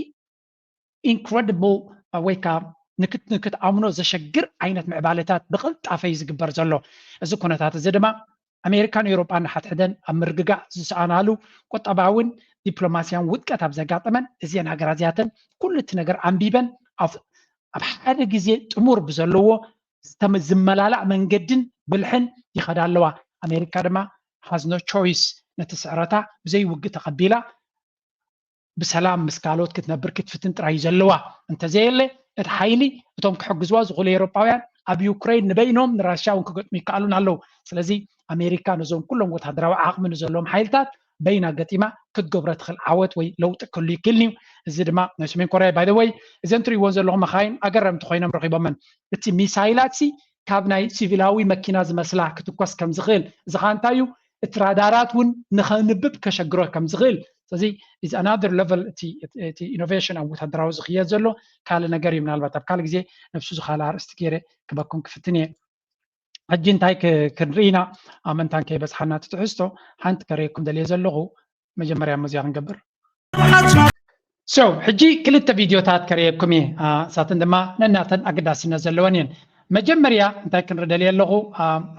incredible ወይ ከዓ ንክትኣምኖ ዘሸግር ዓይነት ምዕባለታት ብቕልጣፈ እዩ ዝግበር ዘሎ። እዚ ኩነታት እዚ ድማ ኣሜሪካን ኤውሮጳን ንሓድሕደን ኣብ ምርግጋእ ዝሰኣናሉ ቁጠባውን ዲፕሎማስያን ውድቀት ኣብ ዘጋጠመን እዚአን ሃገራት እዚኣተን ኩሉ እቲ ነገር ኣንቢበን ኣብ ሓደ ግዜ ጥሙር ብዘለዎ ዝመላላእ መንገድን ብልሕን ይኸዳ ኣለዋ። ኣሜሪካ ድማ has no choice ነቲ ስዕረታ ብዘይ ውግእ ተቐቢላ ብሰላም ምስ ካልኦት ክትነብር ክትፍትን ጥራይ እዩ ዘለዋ። እንተዘየለ እቲ ሓይሊ እቶም ክሕግዝዋ ዝኽእሉ ኤውሮጳውያን ኣብ ዩክረይን ንበይኖም ንራሽያ እውን ክገጥሙ ይከኣሉን ኣለዉ። ስለዚ ኣሜሪካ ነዞም ኩሎም ወታደራዊ ዓቕሚ ንዘለዎም ሓይልታት በይና ገጢማ ክትገብሮ ትኽእል ዓወት ወይ ለውጢ ክህሉ ይክእልን እዩ። እዚ ድማ ናይ ሰሜን ኮርያ ባይ ወይ እዘን ትርእይዎን ዘለኹም መኻይን ኣገረምቲ ኮይኖም ረኺቦመን። እቲ ሚሳይላት ሲ ካብ ናይ ሲቪላዊ መኪና ዝመስላ ክትኮስ ከም ዝኽእል እዚ ኸኣ እንታይ እዩ እቲ ራዳራት እውን ንኸንብብ ከሸግሮ ከም ዝኽእል ስለዚ is another level እቲ ኢኖቬሽን ኣብ ወታደራዊ ዝኽየድ ዘሎ ካልእ ነገር እዩ። ምናልባት ኣብ ካልእ ግዜ ነብሱ ዝኻለ ኣርእስቲ ገይረ ክበኩም ክፍትን እየ። ሕጂ እንታይ ክንርኢ ኢና? ኣብ መንታን ከይበፅሓና እቲ ትሕዝቶ ሓንቲ ከርእየኩም ደልየ ዘለኹ መጀመርያ እሞ እዚኣ ክንገብር so ሕጂ ክልተ ቪድዮታት ከርእየኩም እየ። እሳተን ድማ ነናተን ኣገዳስነት ዘለወን እየን። መጀመርያ እንታይ ክንርኢ ደልየ ኣለኹ?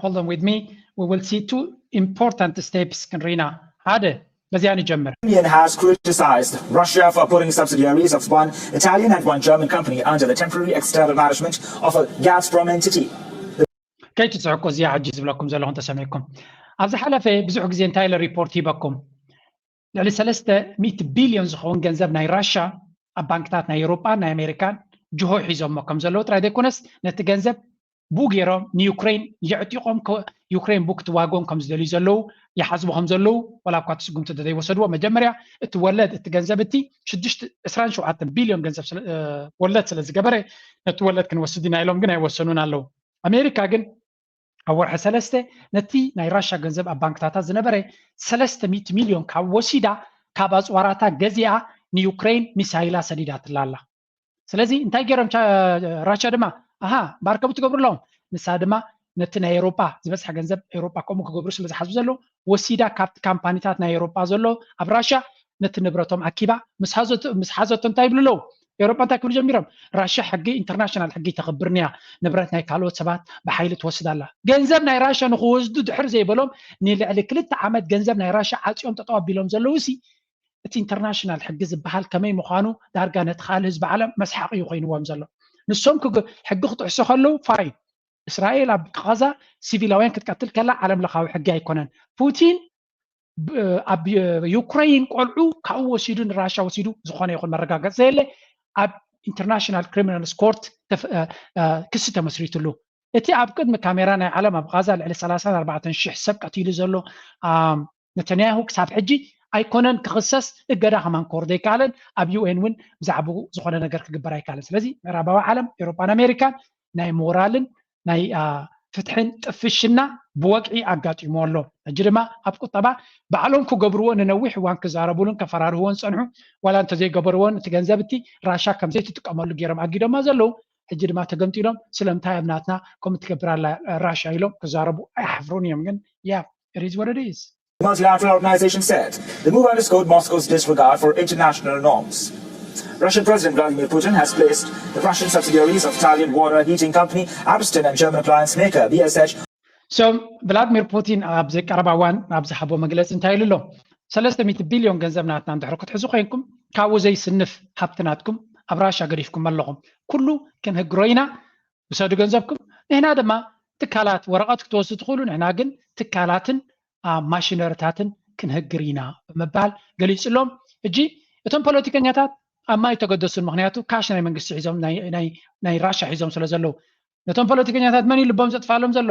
Hold on with me, we will see two important steps ክንርኢ ኢና። ሓደ በዚኣ ንጀምር። Union has criticized Russia for putting subsidiaries of one Italian and one German company under the temporary external management of a Gazprom entity. ከይትፅሕቁ እዚኣ ሕጂ ዝብለኩም ዘለኹ እንተሰሚዕኩም ኣብ ዝሓለፈ ብዙሕ ግዜ እንታይ ኢለ ሪፖርት ሂበኩም ልዕሊ ሰለስተ ሚእቲ ቢልዮን ዝኸውን ገንዘብ ናይ ራሻ ኣብ ባንክታት ናይ ኤውሮጳን ናይ ኣሜሪካን ጅሆ ሒዞሞ ከም ዘለዉ ጥራይ ዘይኮነስ ነቲ ገንዘብ ብኡ ገይሮም ንዩክሬን የዕጢቖም ዩክሬን ብኡ ክትዋግኦም ከም ዝደልዩ ዘለዉ ይሓስቡ ከም ዘለዉ ዋላ እኳ እቲ ስጉምቲ እንተዘይወሰድዎ መጀመርያ እቲ ወለድ እቲ ገንዘብ እቲ ሽዱሽተ ዕስራን ሸውዓተን ቢልዮን ገንዘብ ወለድ ስለ ዝገበረ ነቲ ወለድ ክንወስድ ኢና ኢሎም ግን ኣይወሰኑን ኣለዉ። ኣሜሪካ ግን ኣብ ወርሒ ሰለስተ ነቲ ናይ ራሻ ገንዘብ ኣብ ባንክታታ ዝነበረ ሰለስተ ሚእቲ ሚልዮን ካብ ወሲዳ ካብ ኣፅዋራታ ገዚኣ ንዩክሬን ሚሳይላ ሰዲዳትላ ኣላ። ስለዚ እንታይ ገይሮም ራሻ ድማ ኣሃ ባርከቡ ትገብሩ ኣለዎም። ንሳ ድማ ነቲ ናይ ኤውሮጳ ዝበፅሐ ገንዘብ ኤውሮጳ ከምኡ ክገብሩ ስለ ዝሓስቡ ዘለዉ ወሲዳ ካብቲ ካምፓኒታት ናይ ኤውሮጳ ዘሎ ኣብ ራሻ ነቲ ንብረቶም ኣኪባ ምስ ሓዘቶ እንታይ ይብሉ ኣለዉ? ኤውሮጳ እንታይ ክብሉ ጀሚሮም? ራሻ ሕጊ ኢንተርናሽናል ሕጊ ተኽብርንያ ንብረት ናይ ካልኦት ሰባት ብሓይሊ ትወስድ ኣላ። ገንዘብ ናይ ራሻ ንክወስዱ ድሕር ዘይበሎም ንልዕሊ ክልተ ዓመት ገንዘብ ናይ ራሻ ዓፅዮም ጠጠው ኣቢሎም ዘለዉ ሲ እቲ ኢንተርናሽናል ሕጊ ዝበሃል ከመይ ምዃኑ ዳርጋ ነቲ ካልእ ህዝቢ ዓለም መስሓቂ እዩ ኮይንዎም ዘሎ። ንሶም ሕጊ ክጥሕሱ ከለዉ ፋይን እስራኤል ኣብ ቃዛ ሲቪላውያን ክትቀትል ከላ ዓለም ለኻዊ ሕጊ ኣይኮነን። ፑቲን ኣብ ዩክረይን ቆልዑ ካብኡ ወሲዱ ንራሻ ወሲዱ ዝኾነ ይኹን መረጋገፂ ዘየለ ኣብ ኢንተርናሽናል ክሪሚናልስ ኮርት ክሲ ተመስሪትሉ። እቲ ኣብ ቅድሚ ካሜራ ናይ ዓለም ኣብ ቃዛ ልዕሊ ሰላሳን ኣርባዕተን ሽሕ ሰብ ቀቲሉ ዘሎ ነተንያሁ ክሳብ ሕጂ ኣይኮነን ክኽሰስ እገዳ ከማን ክወርዶ ኣይከኣለን። ኣብ ዩ ኤን እውን ብዛዕባኡ ዝኾነ ነገር ክግበር ኣይከኣለን። ስለዚ ምዕራባዊ ዓለም ኤውሮጳን ኣሜሪካን ናይ ሞራልን ናይ ፍትሕን ጥፍሽና ብወግዒ ኣጋጢሞ ኣሎ። ሕጂ ድማ ኣብ ቁጠባ ባዕሎም ክገብርዎ ንነዊሕ እዋን ክዛረቡሉን ከፈራርህዎን ዝፀንሑ፣ ዋላ እንተዘይገበርዎን እቲ ገንዘብ እቲ ራሻ ከምዘይትጥቀመሉ ገይሮም ኣጊዶማ ዘለዉ፣ ሕጂ ድማ ተገምጢሎም ስለምንታይ ኣብ ናትና ከምኡ ትገብር ኣላ ራሻ ኢሎም ክዛረቡ ኣይሓፍሩን እዮም። ግን yeah, it is what it is. The multilateral organization said the move underscored Moscow's disregard for international norms. Russian President Vladimir Putin has placed the Russian subsidiaries of Italian water heating company Ariston and German appliance maker B S H. So ቭላድሚር ፑቲን ኣብዚ ቀረባ እዋን ኣብ ዝሃቦ መግለፂ እንታይ ኢሉ ኣሎ? ሰለስተ ሚእቲ ቢልዮን ገንዘብ ናትና እንድሕር ክትሕዙ ኮይንኩም ካብኡ ዘይስንፍ ሃብቲ ናትኩም ኣብ ራሻ ገዲፍኩም ኣለኹም። ኩሉ ክንህግሮ ኢና፣ ውሰዱ ገንዘብኩም። ንሕና ድማ ትካላት ወረቐት ክትወስዱ ትኽእሉ፣ ንሕና ግን ትካላትን ማሽነርታትን ክንህግር ኢና ብምባል ገሊፁሎም። ሕጂ እቶም ፖለቲከኛታት ኣብ ማይ ተገደሱን፣ ምክንያቱ ካሽ ናይ መንግስቲ ሒዞም ናይ ራሻ ሒዞም ስለ ዘለዉ ነቶም ፖለቲከኛታት መን እዩ ልቦም ዘጥፋሎም ዘሎ?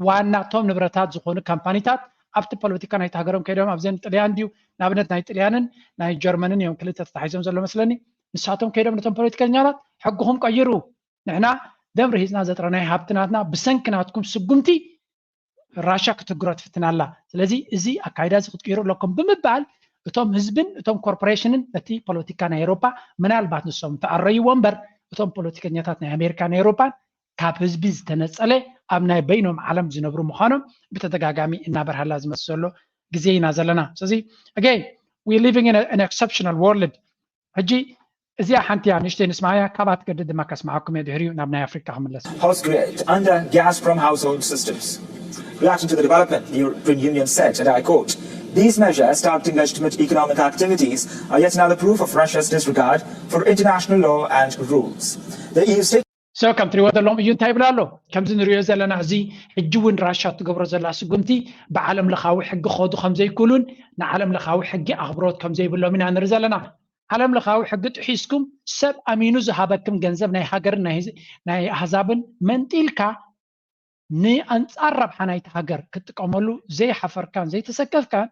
ዋና እቶም ንብረታት ዝኾኑ ካምፓኒታት ኣብቲ ፖለቲካ ናይቲ ሃገሮም ከይዶም ኣብዘን ጥልያን ድዩ ንኣብነት ናይ ጥልያንን ናይ ጀርመንን እዮም ክልተ ተታሒዞም ዘሎ መስለኒ። ንሳቶም ከይዶም ነቶም ፖለቲከኛታት ሕግኹም ቀይሩ፣ ንሕና ደም ርሂፅና ዘጥረናዮ ሃብቲ ናትና ብሰንኪ ናትኩም ስጉምቲ ራሻ ክትግሮ ትፍትን ኣላ። ስለዚ እዚ ኣካይዳ እዚ ክትቅይሩ ኣለኩም ብምባል እቶም ህዝብን እቶም ኮርፖሬሽንን ነቲ ፖለቲካ ናይ ኤሮፓ ምናልባት ንሶም ተኣረይዎ እምበር እቶም ፖለቲከኛታት ናይ ኣሜሪካ ናይ ኤሮፓን ካብ ህዝቢ ዝተነፀለ ኣብ ናይ በይኖም ዓለም ዝነብሩ ምዃኖም ብተደጋጋሚ እናበርሃላ ዝመፅእ ዘሎ ግዜ ኢና ዘለና። ስለዚ again we living in an exceptional world። ሕጂ እዚኣ ሓንቲ እያ ንእሽተይ ንስማያ፣ ካብኣ ትገድድ ድማ ከስምዓኩም እየ ድሕሪኡ ናብ ናይ ኣፍሪካ ክምለስ። House grid under Gazprom household systems. Reacting to the development, the European Union said, and I quote, these measures targeting legitimate economic activities are yet another proof of Russia's disregard for international law and rules. The E U state So ከም ትሪእዎ ዘለኹም እዩ እንታይ ይብል ኣሎ? ከምዚ ንሪኦ ዘለና እዚ ሕጂ እውን ራሻ ትገብሮ ዘላ ስጉምቲ ብዓለም ለኻዊ ሕጊ ክኸዱ ከም ዘይክእሉን ንዓለም ለኻዊ ሕጊ ኣኽብሮት ከም ዘይብሎም ኢና ንርኢ ዘለና። ዓለም ለኻዊ ሕጊ ጥሒስኩም ሰብ ኣሚኑ ዝሃበክም ገንዘብ ናይ ሃገርን ናይ ኣህዛብን መንጢልካ ንኣንፃር ረብሓ ናይቲ ሃገር ክትጥቀመሉ ዘይሓፈርካን ዘይተሰከፍካን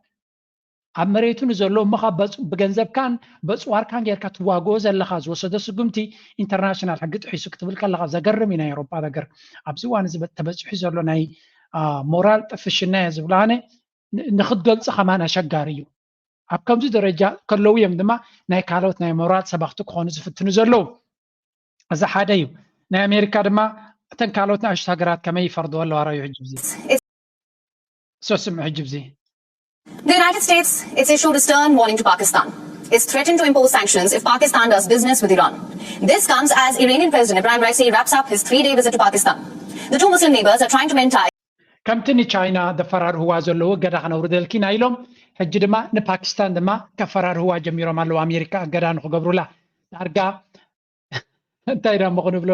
ኣብ መሬቱ ንዘሎ እሞ ካብ ብገንዘብካን በፅዋርካን ጌርካ ትዋግኦ ዘለኻ ዝወሰዶ ስጉምቲ ኢንተርናሽናል ሕጊ ጥሒሱ ክትብል ከለኻ ዘገርም እዩ። ናይ ኤውሮጳ ነገር ኣብዚ እዋን እዚ ተበፂሑ ዘሎ ናይ ሞራል ጥፍሽና እየ ዝብሎ ኣነ ንክትገልፆ ከማን ኣሸጋሪ እዩ። ኣብ ከምዚ ደረጃ ከለዉ እዮም ድማ ናይ ካልኦት ናይ ሞራል ሰባኽቲ ክኾኑ ዝፍትኑ ዘለዉ። እዚ ሓደ እዩ። ናይ ኣሜሪካ ድማ እተን ካልኦት ንኣሽቱ ሃገራት ከመይ ይፈርድዎ ኣለዋ ረዩ ሕጂ ብዚ ሶስም ሕጂ ብዚ The United States, it's issued a stern warning to Pakistan. It's threatened to impose sanctions if Pakistan does business with Iran. This comes as Iranian President Ibrahim Raisi wraps up his three-day visit to Pakistan. The two Muslim neighbors are trying to mend ties. ከምቲ ንቻይና ዘፈራርህዋ ዘለዉ እገዳ ከነውርደልኪ ኢና ኢሎም ሕጂ ድማ ንፓኪስታን ድማ ከፈራርህዋ ጀሚሮም ኣለዉ ኣሜሪካ እገዳ ንክገብሩላ። ዳርጋ እንታይ ዳሞ ክንብሎ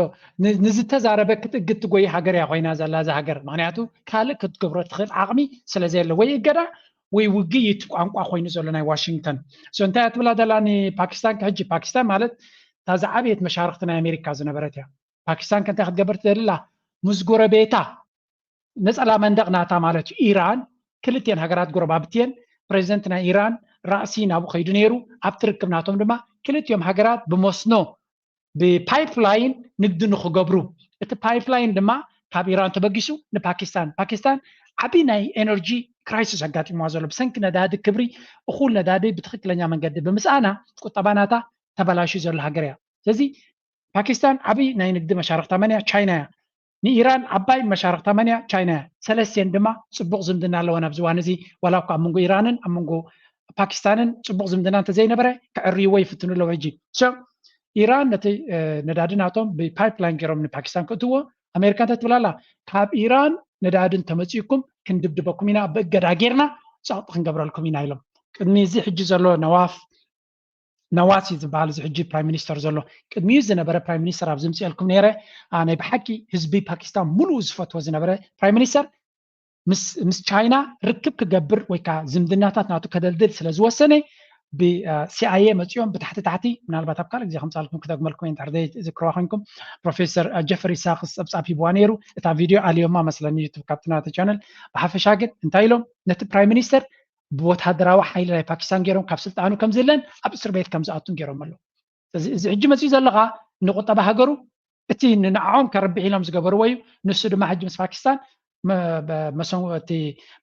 ንዝተዛረበ ክትእግድ ትጎይ ሃገር እያ ኮይና ዘላ እዛ ሃገር። ምክንያቱ ካልእ ክትገብሮ ትኽእል ዓቕሚ ስለዘየለ ወይ እገዳ ወይ ውግይት ቋንቋ ኮይኑ ዘሎ ናይ ዋሽንግተን። So እንታይ እያ ትብላ ዘላ ንፓኪስታን? ሕጂ ፓኪስታን ማለት እታ ዝዓበየት መሻርክቲ ናይ ኣሜሪካ ዝነበረት እያ። ፓኪስታን ከ እንታይ ክትገብር ትደሊ ኣላ? ምስ ጎረቤታ ነፀላ መንደቕ ናታ ማለት እዩ ኢራን ክልቲኤን ሃገራት ጎረባብቲ እየን። ፕሬዚደንት ናይ ኢራን ራእሲ ናብኡ ከይዱ ነይሩ። ኣብቲ ርክብ ናቶም ድማ ክልቲኦም ሃገራት ብመስኖ ብፓይፕላይን ንግዲ ንክገብሩ እቲ ፓይፕላይን ድማ ካብ ኢራን ተበጊሱ ንፓኪስታን ፓኪስታን ዓብዪ ናይ ኤነርጂ ክራይሲስ ኣጋጢምዋ ዘሎ ብሰንኪ ነዳዲ ክብሪ እኹል ነዳዲ ብትኽክለኛ መንገዲ ብምፅኣና ቁጠባ ናታ ተበላሽዩ ዘሎ ሃገር እያ። ስለዚ ፓኪስታን ዓብዪ ናይ ንግዲ መሻርክታ መን እያ? ቻይና እያ። ንኢራን ዓባይ መሻርክታ መን እያ? ቻይና እያ። ሰለስቲኤን ድማ ፅቡቕ ዝምድና ኣለወን ኣብዚ እዋን እዚ ዋላ እኳ ኣብ መንጎ ኢራንን ኣብ መንጎ ፓኪስታንን ፅቡቕ ዝምድና እንተዘይነበረ ክዕርይዎ ይፍትኑ ኣለዉ። ሕጂ ኢራን ነቲ ነዳዲ ናቶም ብፓይፕላይን ገይሮም ንፓኪስታን ክእትዎ ኣሜሪካ እንታይ ትብል ኣላ? ካብ ኢራን ነዳዲ እንተመፂእኩም ክንድብድበኩም ኢና ብእገዳ ጌርና ፀቕጢ ክንገብረልኩም ኢና ኢሎም። ቅድሚ እዚ ሕጂ ዘሎ ነዋፍ ነዋሲ ዝበሃል እዚ ሕጂ ፕራይም ሚኒስተር ዘሎ ቅድሚኡ ዝነበረ ፕራይም ሚኒስተር ኣብ ዝምፅኤልኩም ነይረ። ናይ ብሓቂ ህዝቢ ፓኪስታን ሙሉኡ ዝፈትዎ ዝነበረ ፕራይም ሚኒስተር ምስ ቻይና ርክብ ክገብር ወይ ከዓ ዝምድናታት ናቱ ከደልድል ስለ ዝወሰነ ብሲኣይኤ መፂኦም ብታሕቲ ታሕቲ ምናልባት ኣብ ካልእ ግዜ ከምፃልኩም ክደግመልኩም እየ እንድሕር ዘይዝክርዋ ኮይንኩም ፕሮፌሰር ጀፈሪ ሳክስ ፀብፃብ ሂብዋ ነይሩ። እታ ቪድዮ ኣልዮማ መስለኒ ዩቱብ ካብቲ ናተ ቻነል። ብሓፈሻ ግን እንታይ ኢሎም ነቲ ፕራይም ሚኒስተር ብወታደራዊ ሓይሊ ናይ ፓኪስታን ገይሮም ካብ ስልጣኑ ከም ዝለን ኣብ እስር ቤት ከም ዝኣቱን ገይሮም ኣለዉ። እዚ ሕጂ መፅኡ ዘለካ ንቁጠባ ሃገሩ እቲ ንንዓኦም ከርብሕ ኢሎም ዝገበርዎ እዩ። ንሱ ድማ ሕጂ ምስ ፓኪስታን መ- በ- መሰን- እቲ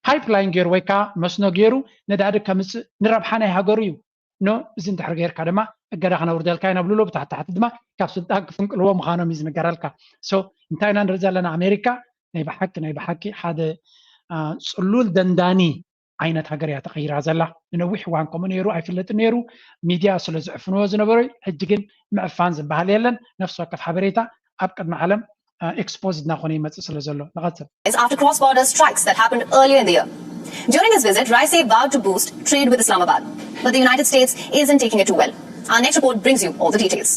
ፓይፕላይን ገይሩ ወይ ከዓ መስኖ ገይሩ ነዳዲ ከምፅእ ንረብሓ ናይ ሃገሩ እዩ። ኖ፣ እዚ እንድሕር ጌርካ ድማ እገዳ ክነውርደልካ ኢና ብልሎ፣ ብታሕቲ ታሕቲ ድማ ካብ ስልጣን ክፍንቅልዎ ምዃኖም እዩ ዝንገረልካ። ሶ እንታይ ኢና ንርኢ ዘለና? ኣሜሪካ ናይ ብሓቂ ናይ ብሓቂ ሓደ አ፣ ፅሉል ደንዳኒ ዓይነት ሃገር እያ ተቐይራ ዘላ። ንነዊሕ እዋን ከምኡ ነይሩ ኣይፍለጥን ነይሩ። ሚድያ ስለ ዝዕፍንዎ ዝነበሩ፣ ሕጂ ግን ምዕፋን ዝበሃል የለን። ነፍሲ ወከፍ ሓበሬታ ኣብ ቅድሚ ዓለም ኤክስፖዝድ እናኾነ ይመፅእ ስለ ዘሎ። ንቐፅል። Is after cross-border strikes that happened earlier in the year. During his visit, Raisi vowed to boost trade with Islamabad, but the United States isn't taking it too well. Our next report brings you all the details.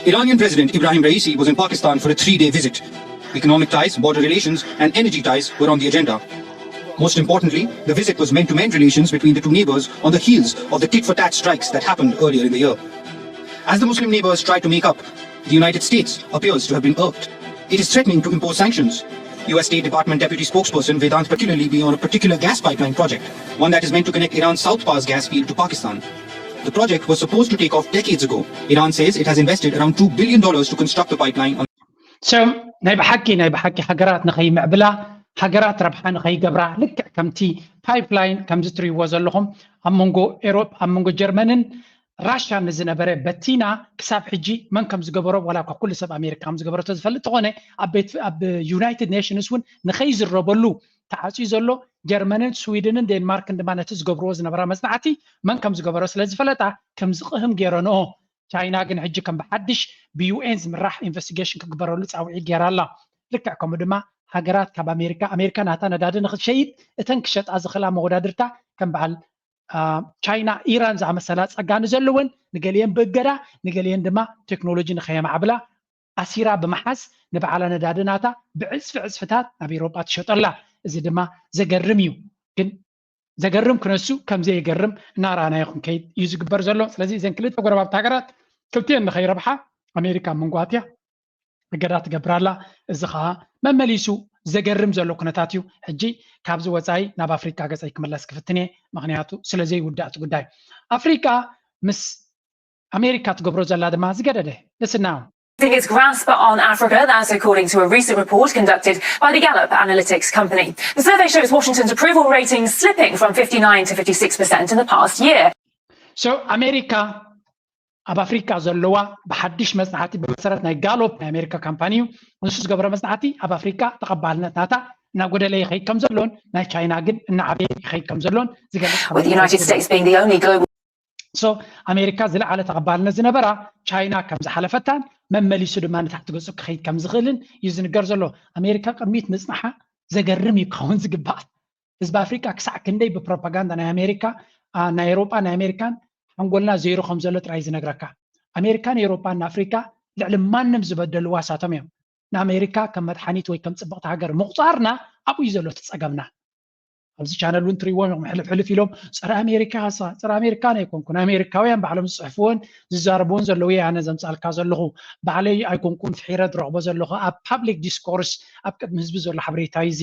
Iranian President Ibrahim Raisi was in Pakistan for a three-day visit. Economic ties, border relations, and energy ties were on the agenda. Most importantly, the visit was meant to mend relations between the two neighbors on the heels of the tit-for-tat strikes that happened earlier in the year. As the Muslim neighbors try to make up, the United States appears to have been irked. It is threatening to impose sanctions. U S State Department Deputy Spokesperson Vedant Patilali be on a particular gas pipeline project, one that is meant to connect Iran's South Pars gas field to Pakistan. The project was supposed to take off decades ago. Iran says it has invested around two billion dollars to construct the pipeline. So ናይ ብሓቂ ናይ ብሓቂ ሃገራት ንኸይምዕብላ፣ ሃገራት ረብሓ ንኸይገብራ፣ ልክዕ ከምቲ ፓይፕላይን ከምዚ ትርእይዎ ዘለኹም ኣብ መንጎ ኤሮፕ ኣብ መንጎ ጀርመንን ራሻ ንዝነበረ በቲና ክሳብ ሕጂ መን ከም ዝገበሮ ዋላ እኳ ኩሉ ሰብ ኣሜሪካ ከም ዝገበረቶ ዝፈልጥ ተኾነ ኣብ ቤት ኣብ ዩናይትድ ኔሽንስ እውን ንኸይዝረበሉ ተዓፅዩ ዘሎ ጀርመንን ስዊድንን ዴንማርክን ድማ ነቲ ዝገብርዎ ዝነበራ መፅናዕቲ መን ከም ዝገበሮ ስለ ዝፈለጣ ከም ዝቕህም ገይረንኦ። ቻይና ግን ሕጂ ከም ብሓድሽ ብዩኤን ዝምራሕ ኢንቨስቲጌሽን ክግበረሉ ፃውዒት ገይራ ኣላ። ልክዕ ከምኡ ድማ ሃገራት ካብ ኣሜሪካ ኣሜሪካ ናታ ነዳዲ ንክትሸይጥ እተን ክሸጣ ዝኽእላ መወዳድርታ ከም በዓል ቻይና ኢራን ዝኣመሰላ ፀጋ ንዘለወን ንገሊአን ብእገዳ ንገሊአን ድማ ቴክኖሎጂ ንከየማዕብላ ኣሲራ ብምሓዝ ንበዓላ ነዳዲ ናታ ብዕፅፊ ዕፅፍታት ናብ ኤሮጳ ትሸጠላ። እዚ ድማ ዘገርም እዩ። ግን ዘገርም ክነሱ ከም ዘየገርም እናረኣናዮ ክንከይድ እዩ ዝግበር ዘሎ። ስለዚ እዘን ክልተ ጎረባብቲ ሃገራት ክልቲአን ንኸይረብሓ ኣሜሪካ መንጓትያ እገዳ ትገብር ኣላ። እዚ ከዓ መመሊሱ ዘገርም ዘሎ ኩነታት እዩ። ሕጂ ካብዚ ወፃኢ ናብ ኣፍሪካ ገፀይ ክምለስ ክፍትን እየ፣ ምክንያቱ ስለ ዘይውዳእ እቲ ጉዳይ። ኣፍሪካ ምስ ኣሜሪካ ትገብሮ ዘላ ድማ ዝገደደ ንስና Its grasp on Africa, that's according to a recent report conducted by the Gallup Analytics Company. The survey shows Washington's approval rating slipping from fifty-nine to fifty-six percent in the past year. So ኣሜሪካ ኣብ ኣፍሪካ ዘለዋ ብሓድሽ መፅናዕቲ ብመሰረት ናይ ጋሎፕ ናይ ኣሜሪካ ካምፓኒ እዩ ንሱ ዝገበረ መፅናዕቲ ኣብ ኣፍሪካ ተቐባልነት ናታ እናጎደለ ይኸይድ ከም ዘሎን ናይ ቻይና ግን እናዓበየ ይኸይድ ከም ዘሎን ዝገልፅ With the United States being the only global so ኣሜሪካ ዝለዓለ ተቐባልነት ዝነበራ ቻይና ከም ዝሓለፈታን መመሊሱ ድማ ንታሕቲ ገፁ ክኸይድ ከም ዝኽእልን እዩ ዝንገር ዘሎ። ኣሜሪካ ቅድሚት ምፅናሓ ዘገርም እዩ ክኸውን ዝግባእ። ህዝቢ ኣፍሪካ ክሳዕ ክንደይ ብፕሮፓጋንዳ ናይ ኣሜሪካ ናይ ኤሮጳ ናይ ኣሜሪካን ሓንጎልና ዜሮ ከም ዘሎ ጥራይ ዝነግረካ። ኣሜሪካን ኤሮጳን ንኣፍሪካ ልዕሊ ማንም ዝበደልዋ ሳቶም እዮም። ንኣሜሪካ ከም መድሓኒት ወይ ከም ፅብቕቲ ሃገር ምቑፃርና ኣብኡ እዩ ዘሎ እቲ ፀገምና። ኣብዚ ቻነል እውን ትሪእዎ ሕልፍ ሕልፍ ኢሎም ፀረ ኣሜሪካ ሳ ፀረ ኣሜሪካ ናይ ኮንኩ ንኣሜሪካውያን ባዕሎም ዝፅሕፍዎን ዝዛረብዎን ዘለዉ ኣነ ዘምፃልካ ዘለኹ ባዕለይ ኣይኮንኩን ፍሒረ ዝረኽቦ ዘለኹ ኣብ ፓብሊክ ዲስኮርስ ኣብ ቅድሚ ህዝቢ ዘሎ ሓበሬታ እዩ እዚ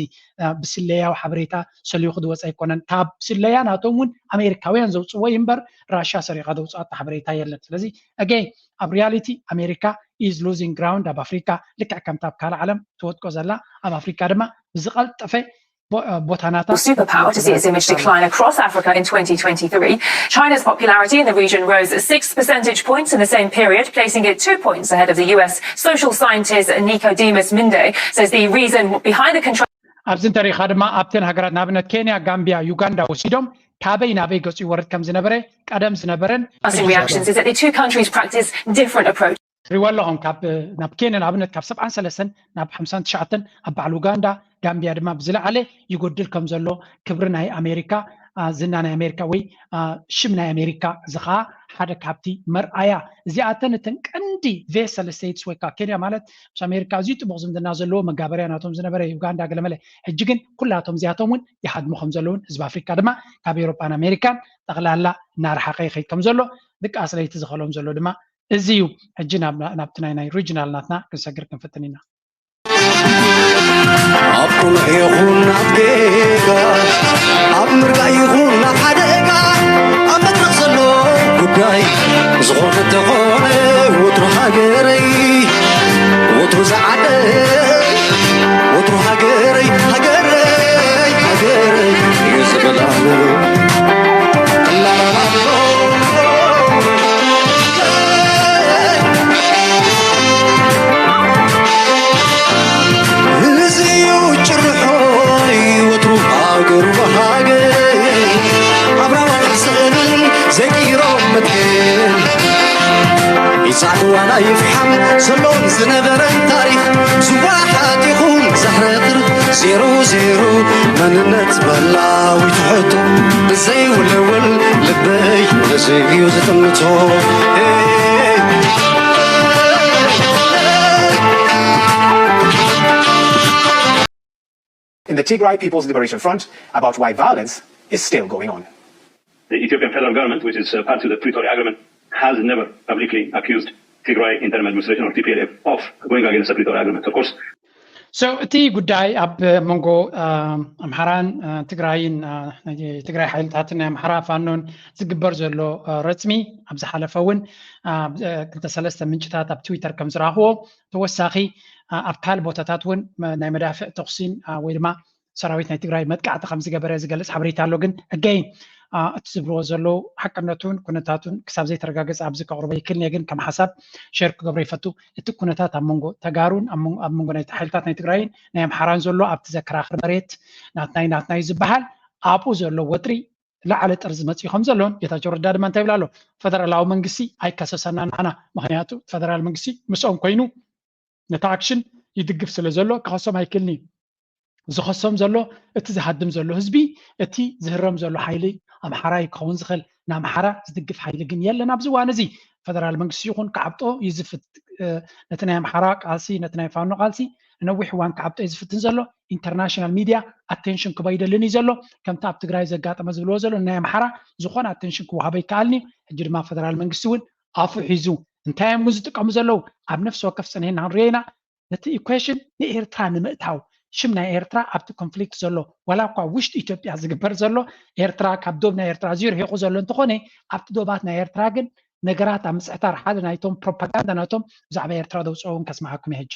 ብስለያዊ ሓበሬታ ሰልዩ ክድወፅ ኣይኮነን ካብ ስለያ ናቶም እውን ኣሜሪካውያን ዘውፅዎ እዩ እምበር ራሻ ሰሪቃ ዘውፅኣቶ ሓበሬታ የለን ስለዚ ኣገይ ኣብ ሪያሊቲ ኣሜሪካ is losing ground ኣብ ኣፍሪካ ልክዕ ከምታ ኣብ ካልእ ዓለም ትወጥቆ ዘላ ኣብ ኣፍሪካ ድማ ብዝቐልጠፈ ቦታናታ superpower to see its image decline across Africa in twenty twenty-three. China's popularity in the region rose six percentage points in the same period, placing it two points ahead of the U S. Social scientist Nicodemus Minde says the reason behind the control ኣብዚ እንተሪኢኻ ድማ ኣብተን ሃገራት ንኣብነት ኬንያ፣ ጋምቢያ፣ ዩጋንዳ ወሲዶም ካበይ ናበይ ገፁ ይወርድ ከም ዝነበረ ቀደም ዝነበረን reactions is that the two countries practice different approaches. ትሪእዎ ኣለኹም ካብ ናብ ኬንያ ንኣብነት ካብ ሰብዓን ሰለስተን ናብ ሓምሳን ትሽዓተን ኣብ በዓል ኡጋንዳ ጋምቢያ ድማ ብዝለዓለ ይጎድል ከም ዘሎ ክብሪ ናይ ኣሜሪካ ዝና ናይ ኣሜሪካ ወይ ሽም ናይ ኣሜሪካ እዚ ከዓ ሓደ ካብቲ መርኣያ እዚኣተን እተን ቀንዲ ቬሰል ስቴትስ ወይ ከዓ ኬንያ ማለት ምስ ኣሜሪካ ኣዝዩ ጥቡቕ ዝምድና ዘለዎ መጋበርያ ናቶም ዝነበረ ዩጋንዳ ገለመለ ሕጂ ግን ኩላቶም እዚኣቶም እውን ይሃድሙ ከም ዘለውን ህዝቢ ኣፍሪካ ድማ ካብ ኤሮጳን ኣሜሪካን ጠቕላላ እናረሓቐ ይኸይድ ከም ዘሎ ድቃስ ለይቲ ዝኸሎም ዘሎ ድማ እዚ እዩ ሕጂ ናብቲ ናይ ናይ ሪጅናል ናትና ክንሰግር ክንፍትን ኢና ኣብ ቁኑዕ ይኹን ናብ ጌጋ ኣብ ምርጋእ ይኹን ናብ ሓደጋ ኣብ መድረኽ ዘሎ ጉዳይ ዝኾነ ተኾነ ውጥሩ ሃገረይ ዓደይ ወትሩ ሃገረይ ሃገረይ ሃገረይ እዩ ዝብል ኣምር። እዚ እዩ ጭርሖይ ወትሩ ሃገሩ ሃገር ኣብራዋን ስእልን ዘይቅይሮ መትከል ይጻዕድዋ ናይ ይፍሓም ዘሎን ዝነበረን ታሪኽ ዝዋሓጥ ይኹን ዘሕረጥር ዜሮ ዜሮ መንነት በላዊት ሕቶ ብዘይውልውል ልበይ ነዚ እዩ ዝጥምቶ። In the Tigray People's Liberation Front about why violence is still going on. The Ethiopian federal government, which is a party to the Pretoria Agreement, has never publicly accused Tigray Interim Administration or T P L F of going against the Pretoria Agreement. Of course, So እቲ ጉዳይ ኣብ መንጎ ኣምሓራን ትግራይን ናይ ትግራይ ሓይልታትን ናይ ኣምሓራ ፋኖን ዝግበር ዘሎ ረፅሚ ኣብ ዝሓለፈ እውን ክልተ ሰለስተ ምንጭታት ኣብ ትዊተር ከም ዝረኣኽዎ ተወሳኺ ኣብ ካልእ ቦታታት እውን ናይ መዳፍዕ ተኩሲን ወይ ድማ ሰራዊት ናይ ትግራይ መጥቃዕቲ ከም ዝገበረ ዝገልፅ ሓበሬታ ኣሎ። ግን ኣገይ እቲ ዝብልዎ ዘለዉ ሓቅነቱን ኩነታቱን ክሳብ ዘይተረጋገፀ ኣብዚ ከቕርቦ ይክልኒ። ግን ከም ሓሳብ ሸር ክገብሮ ይፈቱ። እቲ ኩነታት ኣብ መንጎ ተጋሩን ኣብ መንጎ ናይ ሓይልታት ናይ ትግራይን ናይ ኣምሓራን ዘሎ ኣብቲ ዘከራኽር መሬት ናትናይ ናትናይ ዝበሃል ኣብኡ ዘሎ ወጥሪ ላዕለ ጥርዚ መፅኡ ከም ዘሎን ጌታቸው ረዳ ድማ እንታይ ይብል ኣሎ? ፈደራላዊ መንግስቲ ኣይከሰሰና ንዓና፣ ምክንያቱ ፈደራል መንግስቲ ምስኦም ኮይኑ ነቲ ኣክሽን ይድግፍ ስለ ዘሎ ክኸሶም ኣይክልኒ። ዝኸሶም ዘሎ እቲ ዝሃድም ዘሎ ህዝቢ፣ እቲ ዝህረም ዘሎ ሓይሊ ኣምሓራ እዩ ክኸውን ዝኽእል። ንኣምሓራ ዝድግፍ ሓይሊ ግን የለን። ኣብዚ እዋን እዚ ፈደራል መንግስቲ ይኹን ክዓብጦ ይዝፍት። ነቲ ናይ ኣምሓራ ቃልሲ፣ ነቲ ናይ ፋኖ ቃልሲ ንነዊሕ እዋን ክዓብጦ እዩ ዝፍትን ዘሎ። ኢንተርናሽናል ሚድያ ኣቴንሽን ክበ ይደልን እዩ ዘሎ። ከምቲ ኣብ ትግራይ ዘጋጠመ ዝብልዎ ዘሎ ናይ ኣምሓራ ዝኾነ ኣቴንሽን ክወሃቦ ይከኣልን እዩ። ሕጂ ድማ ፈደራል መንግስቲ እውን ኣፉ ሒዙ እንታይ እዮም ግን ዝጥቀሙ ዘለዉ ኣብ ነፍሲ ወከፍ ፅንሄና ክንሪኦ ኢና። ነቲ ኢኩዌሽን ንኤርትራ ንምእታው ሽም ናይ ኤርትራ ኣብቲ ኮንፍሊክት ዘሎ ዋላ እኳ ውሽጢ ኢትዮጵያ ዝግበር ዘሎ ኤርትራ ካብ ዶብ ናይ ኤርትራ ዝርሒቑ ዘሎ እንተኾነ ኣብቲ ዶባት ናይ ኤርትራ ግን ነገራት ኣብ ምፅሕታር ሓደ ናይቶም ፕሮፓጋንዳ ናቶም ብዛዕባ ኤርትራ ዘውፅኦ እውን ከስማዓኩም እየ ሕጂ።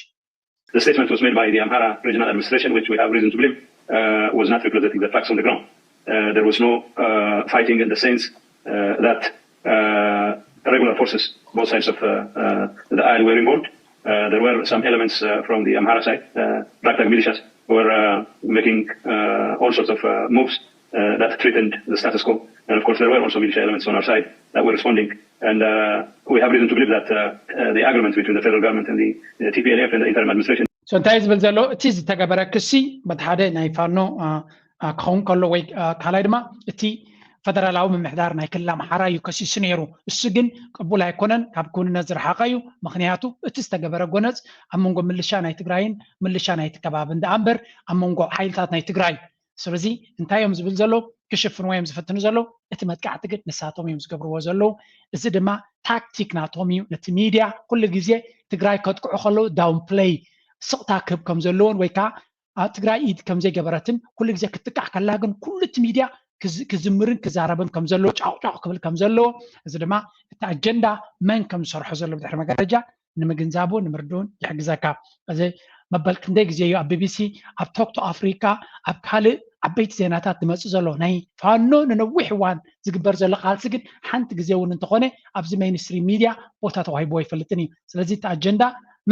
The statement was made by the Amhara Regional Administration, which we have reason to believe uh, was not representing the facts on the ground. Uh, there was no uh, fighting in the sense uh, that uh, regular forces, both sides of uh, uh, the aisle, were involved. Uh, there were some elements uh, from the Amhara side, uh, ragtag militias, were uh, making uh, all sorts of uh, moves uh, that threatened the status quo. And of course, there were also militia elements on our side that were responding. And uh, we have reason to believe that uh, uh, the agreement between the federal government and the uh, T P L F and the interim administration. So እንታይ ዝብል ዘሎ እቲ ዝተገበረ ክሲ በቲ ሓደ ናይ ፋኖ ክኸውን ከሎ ወይ ካልኣይ ድማ እቲ ፈደራላዊ ምምሕዳር ናይ ክልል ኣምሓራ እዩ ከሲሱ ነይሩ። እሱ ግን ቅቡል ኣይኮነን፣ ካብ ክውንነት ዝረሓቐ እዩ። ምክንያቱ እቲ ዝተገበረ ጎነፅ ኣብ መንጎ ምልሻ ናይ ትግራይን ምልሻ ናይቲ ከባብን ደኣ እምበር ኣብ መንጎ ሓይልታት ናይ ትግራይ ስለዚ እንታይ እዮም ዝብል ዘለዉ ክሽፍንዎ እዮም ዝፍትኑ ዘለዉ እቲ መጥቃዕቲ ግን ንሳቶም እዮም ዝገብርዎ ዘለዉ እዚ ድማ ታክቲክ ናቶም እዩ ነቲ ሚድያ ኩሉ ግዜ ትግራይ ከጥቅዑ ከለዉ ዳውን ፕለይ ስቕታ ክህብ ከም ዘለዎን ወይ ከዓ ትግራይ ኢድ ከም ዘይገበረትን ኩሉ ግዜ ክትጥቃዕ ከላ ግን ኩሉ እቲ ሚድያ ክዝምርን ክዛረብን ከም ዘለዎ ጫቑጫቑ ክብል ከም ዘለዎ እዚ ድማ እቲ ኣጀንዳ መን ከም ዝሰርሖ ዘሎ ብድሕሪ መጋረጃ ንምግንዛቡ ንምርድኡን ይሕግዘካ። እዚ መበል ክንደይ ግዜ እዩ ኣብ ቢቢሲ፣ ኣብ ቶክቶ ኣፍሪካ፣ ኣብ ካልእ ዓበይቲ ዜናታት ዝመፅእ ዘሎ ናይ ፋኖ ንነዊሕ እዋን ዝግበር ዘሎ ቃልሲ ግን ሓንቲ ግዜ እውን እንተኾነ ኣብዚ ሜይንስትሪም ሚድያ ቦታ ተዋሂብዎ ኣይፈልጥን እዩ። ስለዚ እቲ ኣጀንዳ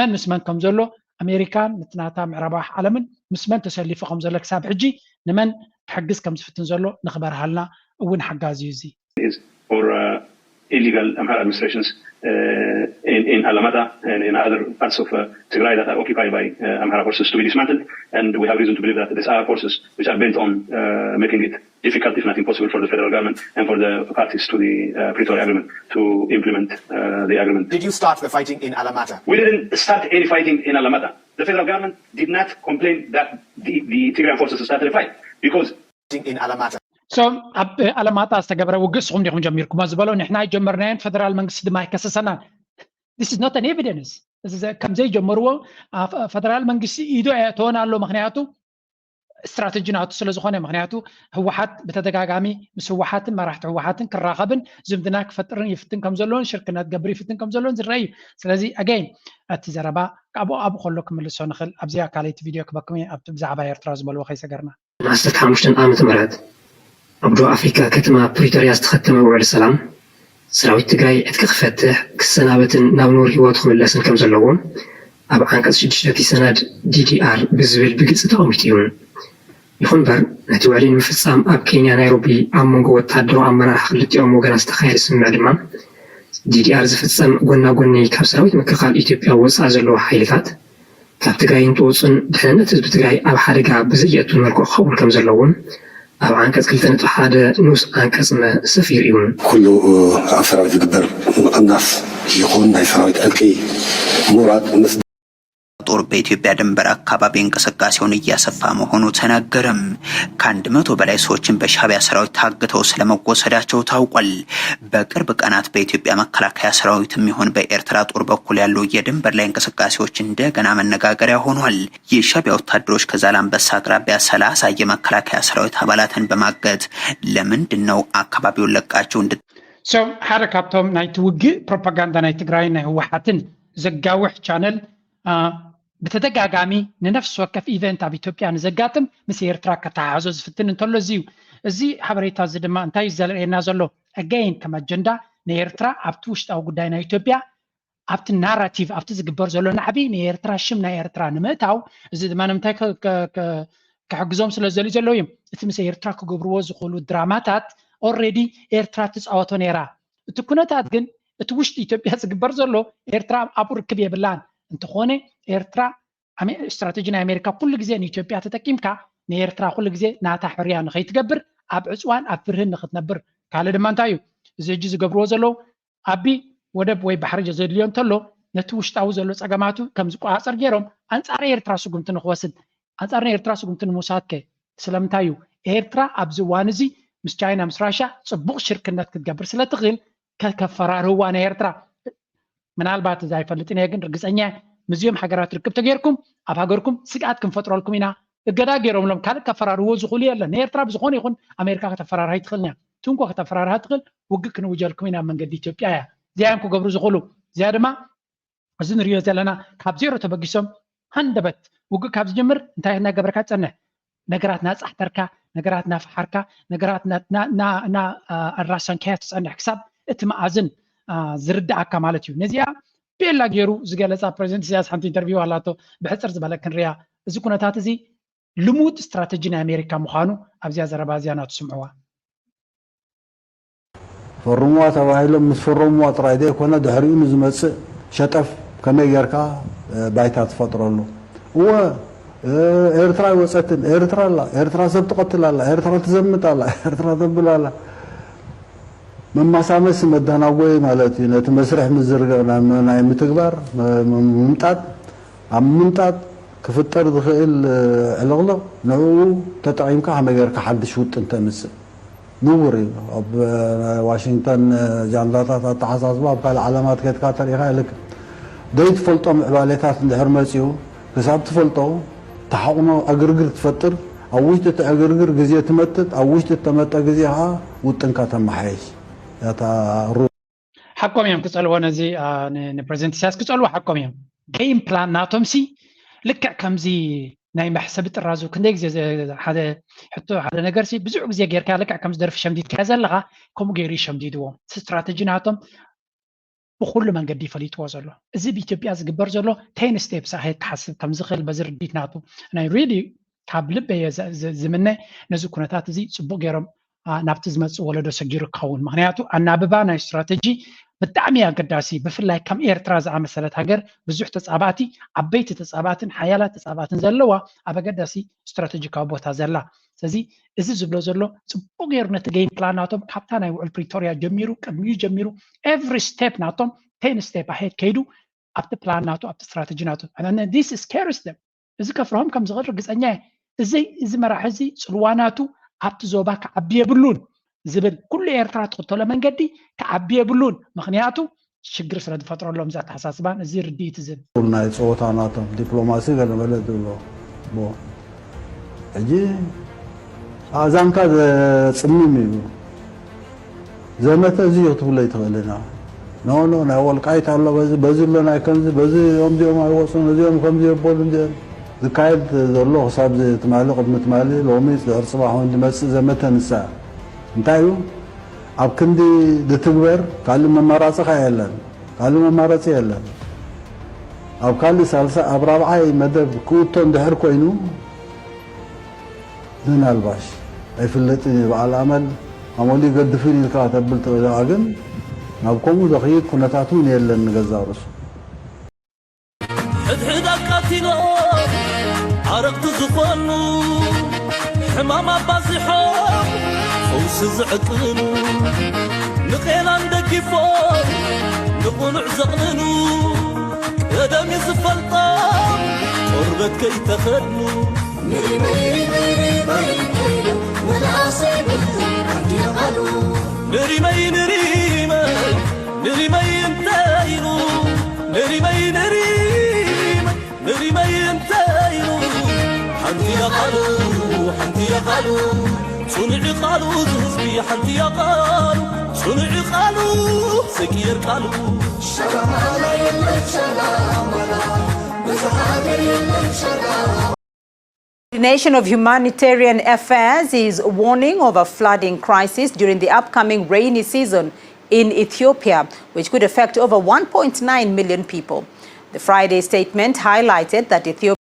መን ምስ መን ከም ዘሎ ኣሜሪካን ነቲ ናታ ምዕራባዊ ዓለምን ምስ መን ተሰሊፉ ከም ዘሎ ክሳብ ሕጂ ንመን ክሕግዝ ከም ዝፍትን ዘሎ ንክበርሃልና እውን ሓጋዚ እዩ እዚ። or uh, illegal Amhara administrations uh, in, in Alamata and in other parts of uh, Tigray that are occupied by uh, Amhara forces to be dismantled. And we have reason to believe that these are forces which are bent on uh, making it difficult, if not impossible, for the federal government and for the parties to the uh, Pretoria Agreement to implement uh, the agreement. Did you start the fighting in Alamata? We didn't start any fighting in Alamata. The federal government did not complain that the, the Tigrayan forces started a fight because in Alamata. So ኣብ ኣለማጣ ዝተገበረ ውግእ ንስኹም ዲኹም ጀሚርኩሞ ዝበሎ ንሕና ኣይጀመርናዮን ፈደራል መንግስቲ ድማ ኣይከሰሰናን this is not an evidence ከም ዘይጀመርዎ ፈደራል መንግስቲ ኢዱ ኣየእተወን ኣሎ ምክንያቱ ስትራተጂ ናቱ ስለዝኾነ፣ ምክንያቱ ህወሓት ብተደጋጋሚ ምስ ህወሓትን መራሕቲ ህወሓትን ክራኸብን ዝምድና ክፈጥርን ይፍትን ከም ዘለዎን ሽርክነት ገብር ይፍትን ከም ዘለዎን ዝረአ እዩ። ስለዚ ኣገይን እቲ ዘረባ ካብኡ ኣብኡ ከሎ ክምልሶ ንኽእል ኣብዚኣ ካልኣይቲ ቪድዮ ክበኩም እየ ኣብቲ ብዛዕባ ኤርትራ ዝበልዎ ከይሰገርና። ዓሰርተ ሓሙሽተ ዓመተ ምህረት ኣብ ደቡብ ኣፍሪካ ከተማ ፕሪቶርያ ዝተኸተመ ውዕል ሰላም ሰራዊት ትግራይ ዕጥቂ ክፈትሕ ክሰናበትን ናብ ንቡር ህይወቱ ክምለስን ከም ዘለዎ ኣብ ዓንቀፅ ሽዱሽተ እቲ ሰነድ ዲዲኣር ብዝብል ብግልፂ ተቐሚጡ እዩ። ይኹን እምበር ነቲ ውዕሊ ንምፍፃም ኣብ ኬንያ ናይሮቢ ኣብ መንጎ ወታደራዊ ኣመራርሓ ክልቲኦም ወገናት ዝተኻየደ ስምምዕ ድማ ዲዲኣር ዝፍፀም ጎና ጎኒ ካብ ሰራዊት ምክልኻል ኢትዮጵያ ወፃኢ ዘለዉ ሓይልታት ካብ ትግራይ እንትወፁን ድሕንነት ህዝቢ ትግራይ ኣብ ሓደጋ ብዘየእቱን መልክዑ ክኸውን ከም ዘለዎም ኣብ ዓንቀፅ ክልተ ነጥቢ ሓደ ንኡስ ዓንቀፅ መ ሰፊሩ እዩ። ኩሉ ኣብ ሰራዊት ዝግበር ምቕናስ ይኹን ናይ ሰራዊት ዕጥቂ ምውራድ ምስ ጦር በኢትዮጵያ ድንበር ኣካባቢ እንቅስቃሴውን እያሰፋ መሆኑ ተነገረም። ከአንድ መቶ በላይ ሰዎችን በሻቢያ ሰራዊት ታግተው ስለመወሰዳቸው ታውቋል። በቅርብ ቀናት በኢትዮጵያ መከላከያ ሰራዊትም ይሁን በኤርትራ ጦር በኩል ያሉ የድንበር ላይ እንቅስቃሴዎች እንደገና መነጋገሪያ ሆኗል። የሻቢያ ወታደሮች ከዛላምበሳ አቅራቢያ ሰላሳ የመከላከያ ሰራዊት አባላትን በማገት ለምንድን ነው አካባቢውን ለቃችሁ እንድ So ሓደ ካብቶም ናይቲ ውግእ ፕሮፓጋንዳ ናይ ትግራይን ናይ ህወሓትን ዘጋውሕ ቻነል ብተደጋጋሚ ንነፍሲ ወከፍ ኢቨንት ኣብ ኢትዮጵያ ንዘጋጥም ምስ ኤርትራ ከተሓሕዞ ዝፍትን እንተሎ እዚ እዩ። እዚ ሓበሬታ እዚ ድማ እንታይ እዩ ዘርእየና ዘሎ? ኣጋይን ከም ኣጀንዳ ንኤርትራ ኣብቲ ውሽጣዊ ጉዳይ ናይ ኢትዮጵያ ኣብቲ ናራቲቭ ኣብቲ ዝግበር ዘሎ ናዕቢ ንኤርትራ ሽም ናይ ኤርትራ ንምእታው እዚ ድማ ንምንታይ ክሕግዞም ስለ ዝደልዩ ዘለዉ እዮም። እቲ ምስ ኤርትራ ክገብርዎ ዝኽእሉ ድራማታት ኦልሬዲ ኤርትራ ትፃወቶ ነይራ። እቲ ኩነታት ግን እቲ ውሽጢ ኢትዮጵያ ዝግበር ዘሎ ኤርትራ ኣብኡ ርክብ የብላን። እንተኾነ ኤርትራ ስትራተጂ ናይ ኣሜሪካ ኩሉ ግዜ ንኢትዮጵያ ተጠቂምካ ንኤርትራ ኩሉ ግዜ ናታ ሕርያ ንኸይትገብር ኣብ ዕፅዋን ኣብ ፍርህን ንኽትነብር። ካልእ ድማ እንታይ እዩ እዚ ሕጂ ዝገብርዎ ዘለዉ ኣቢ ወደብ ወይ ባሕሪ ዘድልዮ እንተሎ ነቲ ውሽጣዊ ዘሎ ፀገማቱ ከም ዝቆፃፀር ገይሮም ኣንፃር ኤርትራ ስጉምቲ ንክወስድ ኣንፃር ናይ ኤርትራ ስጉምቲ ንምውሳድ ከ ስለምንታይ እዩ ኤርትራ ኣብዚ እዋን እዚ ምስ ቻይና ምስ ራሻ ፅቡቕ ሽርክነት ክትገብር ስለትኽእል ከፈራርህዋ ናይ ኤርትራ ምናልባት እዚ ኣይፈልጥን እየ ግን ርግፀኛ ምስዚኦም ሃገራት ርክብ ተገይርኩም ኣብ ሃገርኩም ስግኣት ክንፈጥረልኩም ኢና እገዳ ገይሮምሎም ካልእ ከፈራርዎ ዝኽእሉ የለን ንኤርትራ ብዝኾነ ይኹን ኣሜሪካ ከተፈራርሃ ይትኽእል እያ ትንኮ ከተፈራርሃ ትኽእል ውግእ ክንውጀልኩም ኢና መንገዲ ኢትዮጵያ እያ እዚኣ እዮም ክገብሩ ዝኽእሉ እዚኣ ድማ እዚ ንሪኦ ዘለና ካብ ዜሮ ተበጊሶም ሃንደበት ውግእ ካብ ዝጀምር እንታይ እናገበርካ ትፀንሕ ነገራት እናፃሕተርካ ነገራት እናፈሓርካ ነገራት ኣራሰንካያ ትፀንሕ ክሳብ እቲ መኣዝን ዝርዳኣካ ማለት እዩ ነዚኣ ቤላ ገይሩ ዝገለፃ ፕሬዚደንት ኢሳያስ ሓንቲ ኢንተርቪው ኣላቶ ብሕፅር ዝበለ ክንሪያ እዚ ኩነታት እዚ ልሙድ ስትራተጂ ናይ ኣሜሪካ ምዃኑ ኣብዚኣ ዘረባ እዚኣ ናቱ ስምዕዋ ፈርምዋ ተባሂሎም ምስ ፈረምዋ ጥራይ ዘይኮነ ድሕሪኡ ንዝመፅእ ሸጠፍ ከመይ ጌርካ ባይታ ትፈጥረሉ እወ ኤርትራ ኣይወፀትን ኤርትራ ኣላ ኤርትራ ሰብ ትቐትል ኣላ ኤርትራ ትዘምት ኣላ ኤርትራ ተብል ኣላ መማሳመሲ መዳናጎይ ማለት እዩ ነቲ መስርሕ ምዝርግዕ ናይ ምትግባር ምምጣጥ ኣብ ምምጣጥ ክፍጠር ዝኽእል ዕልቕልቕ ንዕኡ ተጠቒምካ ከመይ ጌርካ ሓድሽ ውጥን ተምፅእ ንውር እዩ ኣብ ናይ ዋሽንግተን ጃንዳታት ኣተሓሳስባ ኣብ ካልእ ዓለማት ከድካ ተሪኢኻ የልክ ዘይትፈልጦ ምዕባሌታት እንድሕር መፂኡ ክሳብ ትፈልጦ ተሓቕኖ ዕግርግር ትፈጥር ኣብ ውሽጢ እቲ ዕግርግር ግዜ ትመጥጥ ኣብ ውሽጢ እተመጠ ግዜ ከዓ ውጥንካ ተመሓየሽ እታ ሩ ሓቆም እዮም ክፀልዎ ነዚ ንፕሬዚደንት ኢሳያስ ክፀልዎ ሓቆም እዮም game plan ናቶም ሲ ልክዕ ከምዚ ናይ መሕሰቢ ጥራዙ ክንደይ ግዜ ሓደ ሕቶ ሓደ ነገር ሲ ብዙሕ ግዜ ጌርካ ልክዕ ከምዚ ደርፊ ሸምዲድካ ዘለካ ከምኡ ገይሩ ይሸምዲድዎም ስትራተጂ ናቶም ብኩሉ መንገዲ ይፈሊጥዎ ዘሎ እዚ ብኢትዮጵያ ዝግበር ዘሎ ten steps ኣሄድ ክሓስብ ከምዝኽእል በዚ ርዲት ናቱ ናይ really ካብ ልበየ ዝምነ ነዚ ኩነታት እዚ ፅቡቅ ገይሮም ናብቲ ዝመፅእ ወለዶ ሰጊሩ ክኸውን ምክንያቱ ኣናብባ ናይ ስትራተጂ ብጣዕሚ ኣገዳሲ ብፍላይ ከም ኤርትራ ዝኣመሰለት ሃገር ብዙሕ ተፃባእቲ ዓበይቲ ተፃባእትን ሓያላት ተፃባእትን ዘለዋ ኣብ ኣገዳሲ ስትራተጂካዊ ቦታ ዘላ ስለዚ እዚ ዝብሎ ዘሎ ፅቡቅ ገይሩ ነቲ game plan ናቶም ካብታ ናይ ውዕል ፕሪቶርያ ጀሚሩ ቅድሚኡ ጀሚሩ every step ናቶም ten step ኣሄድ ከይዱ ኣብቲ plan ናቱ ኣብቲ ስትራተጂ ናቱ this scares them እዚ ከፍርሆም ከም ዝኽእል ርግፀኛ እየ። እዚ እዚ መራሒ እዚ ፅልዋ ናቱ ኣብቲ ዞባ ክዓቢ የብሉን ዝብል ኩሉ ኤርትራ ትኽተሎ መንገዲ ክዓቢ የብሉን ምኽንያቱ ሽግር ስለ ዝፈጥረሎም እዚ ኣተሓሳስባን እዚ ርድኢት እዚ ናይ ፀወታ ናቶም ዲፕሎማሲ ገለመለ ዝብሎ ሕጂ ኣእዛንካ ዘጽምም እዩ። ዘመተ እዚ እዩ ክትብሎ ኣይትኽእልን። ኖ ኖ፣ ናይ ወልቃይት ኣሎ፣ በዚ በዚ ኣሎ፣ ናይ ከምዚ በዚ፣ እዚኦም እዚኦም ኣይወፁን፣ እዚኦም ከምዚ የበሉን፣ እዚኦም ዝካየድ ዘሎ ክሳብ ትማሊ፣ ቅድሚ ትማሊ፣ ሎሚ፣ ድሕሪ ፅባሕ እውን ዝመፅእ ዘመተ ንሳ እንታይ እዩ? ኣብ ክንዲ ዝትግበር ካልእ መመራፂ ከ የለን፣ ካልእ መማረፂ የለን። ኣብ ካልእ ሳልሳ ኣብ ራብዓይ መደብ ክውቶ እንድሕር ኮይኑ ምናልባሽ ኣይፍለጥን እዩ። በዓል ኣመል ኣመሉ ይገድፍን ኢልካ ተብል ትኽእል ኢኻ፣ ግን ናብ ከምኡ ዘኽይድ ኩነታት እውን የለን ንገዛእ ርእሱ። ሕድሕድ ኣቃቲሎም ዓረቕቲ ዝኾኑ፣ ሕማም ኣባዚሖም ፈውሲ ዝዕቅኑ፣ ንቄላን ደጊፎም ንቕኑዕ ዘቕንኑ፣ ቀደም እዩ ዝፈልጦም ቆርበት ከይተኸድኑ። ንሪመይ ንሪመይ ንሪመይ ንሪመይ ንሪመይ ንሪመይ ንሪመይ ንሪመይ ንሪመይ ንሪመይ ንሪመይ ንሪመይ እንተ ኢሉ ሓንቲ እያ ቃሉ፣ ሓንቲ እያ ቃሉ፣ ጽኑዕ ቃሉ፣ እዚ ህዝቢ ሓንቲ እያ ቃሉ፣ ጽኑዕ ቃሉ፣ ዘይቅየር ቃሉ። ሸራማላ የለን ሸራማላ፣ በዛ ሃገር የለን ሸራማላ። Coordination of Humanitarian Affairs is warning of a flooding crisis during the upcoming rainy season in Ethiopia, which could affect over one point nine million people. The Friday statement highlighted that Ethiopia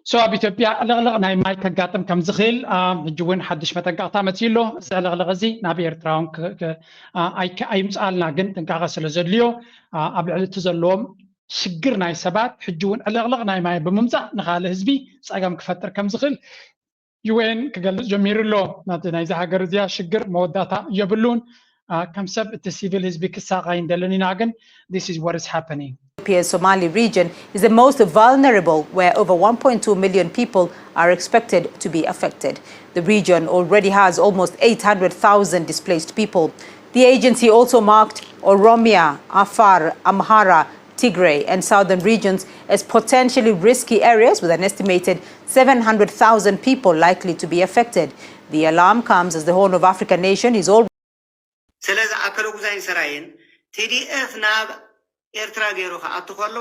So ኣብ ኢትዮጵያ ዕልቕልቕ ናይ ማይ ከጋጥም ከም ዝኽእል ሕጂ እውን ሓድሽ መጠንቀቕታ መፂኡ ኣሎ። እዚ ዕልቕልቕ እዚ ናብ ኤርትራ እውን ኣይምፅኣልና፣ ግን ጥንቃቐ ስለ ዘድልዮ ኣብ ልዕሊ እቲ ዘለዎም ሽግር ናይ ሰባት ሕጂ እውን ዕልቕልቕ ናይ ማይ ብምምፃእ ንኻልእ ህዝቢ ፀገም ክፈጥር ከም ዝኽእል ዩ ኤን ክገልፅ ጀሚሩ ኣሎ። ናይዚ ሃገር እዚኣ ሽግር መወዳእታ የብሉን። ከም ሰብ እቲ ሲቪል ህዝቢ ክሳቐይ እንደልን ኢና፣ ግን this is what is happening. Ethiopia's Somali region is the most vulnerable, where over one point two million people are expected to be affected. The region already has almost eight hundred thousand displaced people. The agency also marked Oromia, Afar, Amhara, Tigray, and southern regions as potentially risky areas, with an estimated seven hundred thousand people likely to be affected. The alarm comes as the Horn of Africa nation is already ስለዚ ኣከለ ጉዛይን ሰራየን ቲዲኤፍ ናብ ኤርትራ ገይሩ ክኣቱ ከሎ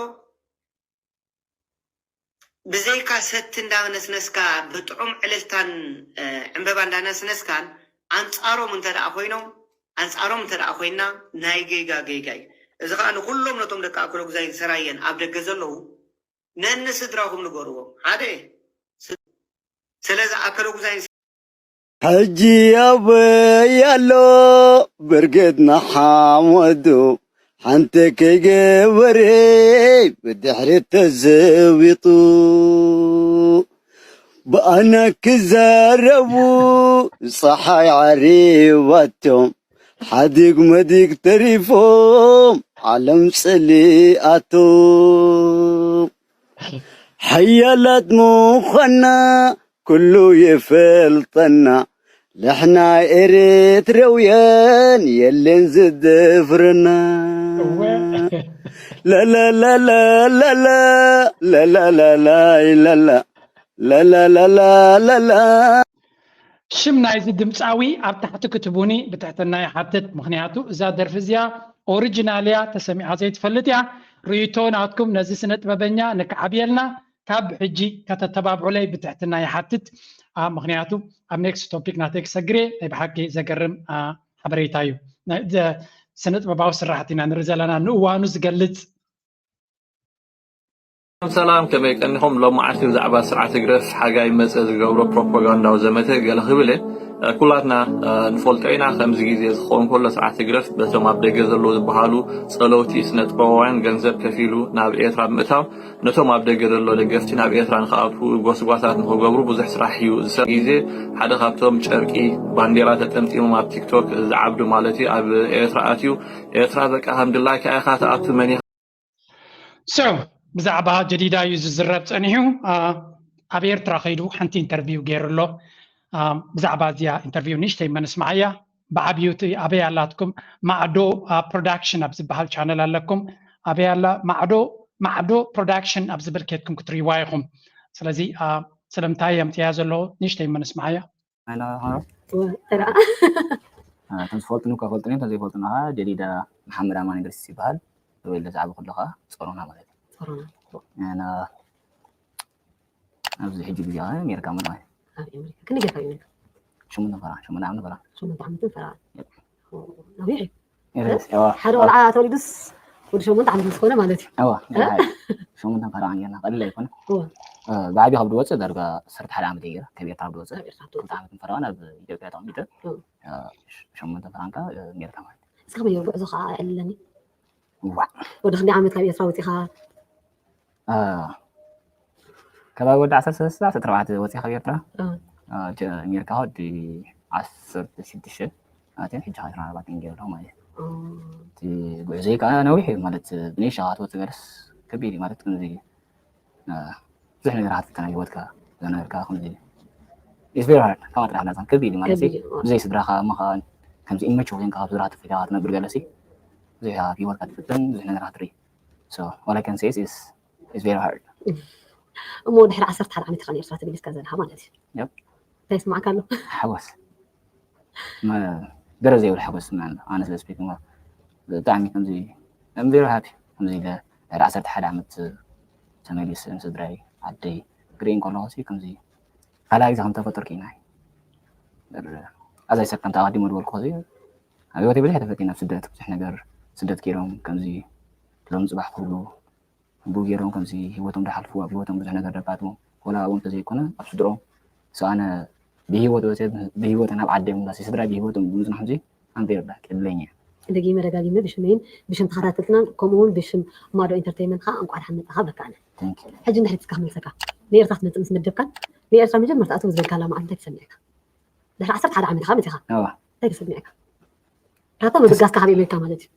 ብዘይካ ሰቲ እንዳነስነስካ ብጥዑም ዕልልታን ዕንበባ እንዳነስነስካን ኣንፃሮም እንተ ደኣ ኮይኖም ኣንፃሮም እንተ ደኣ ኮይና ናይ ጌጋ ጌጋ እዩ። እዚ ከዓ ንኩሎም ነቶም ደቂ ኣከለ ጉዛይን ሰራየን ኣብ ደገ ዘለዉ ነንስድራኹም ንገርዎም። ሓደ ስለዚ ኣከለ ጉዛይን ሕጂ ኣበይ ኣሎ ብርጌድ ንሓመዱ ሓንቲ ከይገበረ ብድሕሪት ተዘዊጡ ብኣና ክዛረቡ ፀሓይ ዓሪባቶም ሓዲግ መዲግ ተሪፎም ዓለም ፀሊኣቶም ሓያላት ምዃና ኩሉ ይፈልጠና ንሕና ኤርትራውያን የለን ዝደፍረና ለለለለለለ ለለለላይ ለለ ለለለለለለ ሽም ናይዚ ድምፃዊ ኣብ ታሕቲ ክትቡኒ ብትሕትና ይሓትት። ምኽንያቱ እዛ ደርፊ እዚኣ ኦሪጂናል እያ፣ ተሰሚዓ ዘይትፈልጥ እያ። ርእይቶ ናትኩም ነዚ ስነ ጥበበኛ ንክዓብየልና ካብ ሕጂ ከተተባብዑለይ ብትሕትና ይሓትት። ምኽንያቱ ኣብ ኔክስት ቶፒክ ናተይ ክሰግር እየ። ናይ ብሓቂ ዘገርም ሓበሬታ እዩ። ስነ ጥበባዊ ስራሕቲ ኢና ንርኢ ዘለና ንእዋኑ ዝገልፅ። ሰላም ሰላም፣ ከመይ ቀኒኹም? ሎማዓንቲ ብዛዕባ ስርዓት ህግደፍ ሓጋይ መጸ ዝገብሮ ፕሮፓጋንዳዊ ዘመተ ገለ ክብል እየ። ኩላትና ንፈልጦ ኢና፣ ከምዚ ግዜ ዝኸውን ከሎ ስርዓት ህግደፍ በቶም ኣብ ደገ ዘለዉ ዝበሃሉ ጸለውቲ ስነ ጥበባውያን ገንዘብ ከፊሉ ናብ ኤርትራ ብምእታው ነቶም ኣብ ደገ ዘሎ ደገፍቲ ናብ ኤርትራ ንክኣትዉ ጎስጓሳት ንክገብሩ ብዙሕ ስራሕ እዩ ዝሰ ግዜ ሓደ ካብቶም ጨርቂ ባንዴራ ተጠምጢሞም ኣብ ቲክቶክ ዝዓብዱ ማለት እዩ ኣብ ኤርትራ ኣትዩ ኤርትራ በቃ ከም ድላይካ ኢኻ ትኣቱ መን So ብዛዕባ ጀዲዳ እዩ ዝዝረብ ጸኒሑ። ኣብ ኤርትራ ከይዱ ሓንቲ ኢንተርቪው ገይሩ ኣሎ። ብዛዕባ እዚኣ ኢንተርቪው ንእሽተይ መነስማዓያ። ብዓብዩ እቲ ኣበይ ኣላትኩም ማዕዶ ፕሮዳክሽን ኣብ ዝበሃል ቻነል ኣለኩም። ኣበይ ኣላ ማዕዶ ማዕዶ ፕሮዳክሽን ኣብ ዝብል ኬድኩም ክትርእይዋ ኢኹም። ስለዚ ስለምንታይ የምፅያ ዘሎ ንእሽተይ እሞ ንስምዓያ። ኣነ ኸዓ ተራ እቶም ዝፈልጡኒ እኳ ፈልጡኒ፣ እቶም ዘይፈልጡኒ ኸዓ ጀዲዳ መሓመድ ኣማን ዩኒቨርሲቲ ይበሃል። ተወልደ ዝዓበኹሉ ኸዓ ጾሮና ማለት እዩ። ሶሮና ኣነ ኣብዚ ሕጂ ግዜ ኸዓ ኣሜሪካ ምርኣይ ኣብ ኣሜሪካ ክንደይ ጌርካ እዩ ነበር? ሸሞንተ ፈረቓ ሸሞንተ ዓመት ፈረቓ ሸሞንተ ዓመትን ፈረቓ ነዊሕ እዩ። ኤረስ ያዋ ሓደ ቆልዓ ተወሊዱስ ወዲ ሸሞንተ ዓመት ምስ ኮነ ማለት እዩ። ያዋ ሸሞንተ ፈረቓ ጌርና ቀሊል ኣይኮነ። እወ ብዓቢ ካብ ድወፅእ ዳርጋ ዓሰርተ ሓደ ዓመት ገይረ ካብ ኤርትራ ድወፅእ ኣብ ኤርትራ ትወፅእ። ክልተ ዓመት ፈረቓ ናብ ኢትዮጵያ ተቐሚጠ እወ ሸሞንተ ፈረቓ ከዓ ኣሜሪካ ማለት እስኻ ከመይ ብጉዕዞ ከዓ የዕልለኒ ዋዕ ወዲ ክንደይ ዓመት ካብ ኤርትራ ወፂኻ? ከባቢ ወዲ ዓሰርተ ሰለስተ ዓሰርተ ኣርባዕተ ወፂኣ ካብ ኤርትራ እወ ኣሜሪካ ወዲ ዓሰርተ ሽዱሽተ ኣትየ ሕጂ ከዓ ዕስራን ኣርባዕተን ገይረ ኣለኹ ማለት እዩ። እቲ ጉዕዞይ ከዓ ነዊሕ እዩ ማለት ብንእሽተኻ ትወፅእ ገለስ ከቢድ እዩ ማለት ከምዚ ብዙሕ ነገር ሃትፍካ ናይ ሂወትካ ዘነበርካ ከምዚ it's very hard ካብ ጥራሕ ናፃን ከቢድ እዩ ማለት ከቢድ እዩ። ብዘይ ስድራኻ እሞ ከዓ ከምዚ ኢመች ኮይንካ ካብ ስድራ ተፊልካ ትነብር ገለሲ ብዙሕ ኣብ ሂወትካ ትፍትን ብዙሕ ነገር ትርኢ። So all I can say is it's very hard. እሞ ድሕሪ ዓሰርተ ሓደ ዓመት ኢኻ ንኤርትራ ተመሊስካ ዘለኻ ማለት እዩ። Yep. እንታይ ይስማዕካ ኣሎ? ሓጎስ ገረ ዘይብል ሓጎስ ስምዐኒ ኣሎ። ኣነ ስለ ስፒክ ብጣዕሚ ከምዚ I'm very happy ከምዚ ኢለ ድሕሪ ዓሰርተ ሓደ ዓመት ተመሊሰ ንስድራይ ዓደይ ክርኢ እንከለኹ ሲ ከምዚ ካልኣይ ግዜ ከም ተፈጠርኩ ኢና። As I said ከምቲ ኣቐዲሞ ዝበልኩ ሲ ኣብ ህይወተይ ብዙሕ ተፈቲነ ኣብ ስደት ብዙሕ ነገር ስደት ገይሮም ከምዚ ሎም ፅባሕ ክብሉ ብኡ ገይሮም ከምዚ ህይወቶም ዝሓልፉ ኣብ ህይወቶም ብዙሕ ነገር ደጋጥሞም ወላ ኣብኦም ተዘይኮነ ኣብ ስድሮም so ኣነ ብህይወት ወፅየ ብህይወት ናብ ዓደይ ምምላስ ስድራይ ብህይወቶም ብምፅናሖም ሲ I'm very lucky ዕድለኛ እየ። ደጊመ ደጋጊመ ብሽመይን ብሽም ተኸታተልትናን ከምኡ እውን ብሽም ማዶ ኢንተርቴይንመንት ከዓ እንቋዕ ደሓን መፃኻ ብለካ ኣነ። Thank you. ሕጂ እንድሕር እስካ ክመልሰካ ንኤርትራ ክትመፅእ ምስ መደብካን ንኤርትራ መጀመርታ ኣትው ዝበልካላ መዓልቲ እንታይ ተሰሚዕካ? ድሕሪ ዓሰርተ ሓደ ዓመት ኢኻ መፂኻ እዋ እንታይ ተሰሚዕካ? ካብታ ምብጋስካ ካብ ኣሜሪካ ማለት እዩ።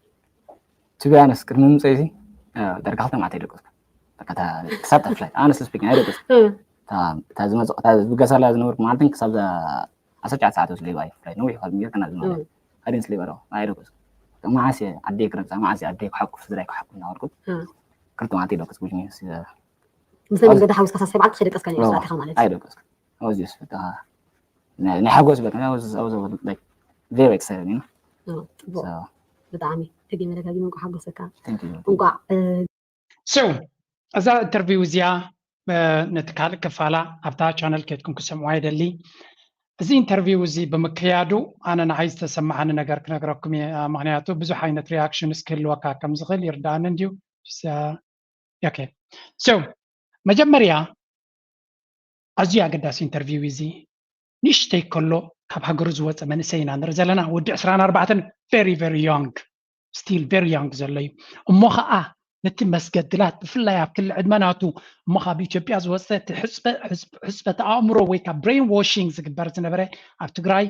to be honest ቅድሚ ምምፀይ ሲ ዳርጋ ክልተ መዓልቲ ኣይደቀስኩ በቃ እታ ክሳብ እታ ፍላይት honestly speaking ኣይደቀስኩ እ፣ እታ ዝመፅእ እታ ዝብገሰላ ዝነበርኩ መዓልትን ክሳብ እዛ ዓሰርተ ትሽዓተ ሰዓት ወስደ ባይ ፍላይት ነዊሕ ካብ ኣሜሪካ ናብ ዝመፅእ እ፣ I didn't sleep at all ኣይደቀስኩ መዓስ እየ ዓደይ ክረግፃ መዓስ እየ ዓደይ ክሓቁፍ ስድራይ ክሓቁፍ እናበልኩ እ። ክልተ መዓልቲ ኣይደቀስኩ which means ምስ ናይ መንገዲ ሓውስካ ሳብ ሰብዓት ከይደቀስካ ንኤርትራ ኢኻ ማለት እዩ። ኣይደቀስኩ I was just በቃ ናይ ናይ ሓጎስ በቃ I was I was like very excited you know እ፣ ፅቡቅ so ብጣዕሚ ደጊመ ደጋጊመ እንኳዕ ሓጎሰካ thank you እንኳዕ እ፣ So እዛ ኢንተርቪው እዚኣ እ፣ ነቲ ካልእ ክፋላ ኣብታ ቻነል ኬድኩም ክሰምዑ ኣይደሊ። እዚ ኢንተርቪው እዚ ብምክያዱ ኣነ ንዓይ ዝተሰማዓኒ ነገር ክነግረኩም እየ። ምክንያቱ ብዙሕ ዓይነት ሪያክሽንስ ክህልወካ ከም ዝኽእል ይርዳኣኒ እንድዩ። ኦኬ so መጀመርያ ኣዝዩ ኣገዳሲ ኢንተርቪው እዚ ንእሽተይ ከሎ ካብ ሃገሩ ዝወፀ መንእሰይ ኢና ንርኢ ዘለና ወዲ ዕስራን ኣርባዕተን very very young still very young ዘሎ እዩ እሞ ከዓ ነቲ መስገድላት ብፍላይ ኣብ ክሊ ዕድመ ናቱ እሞ ካብ ኢትዮጵያ ዝወፀ እቲ ሕፅበት ኣእምሮ ወይ ካብ brain washing ዝግበር ዝነበረ ኣብ ትግራይ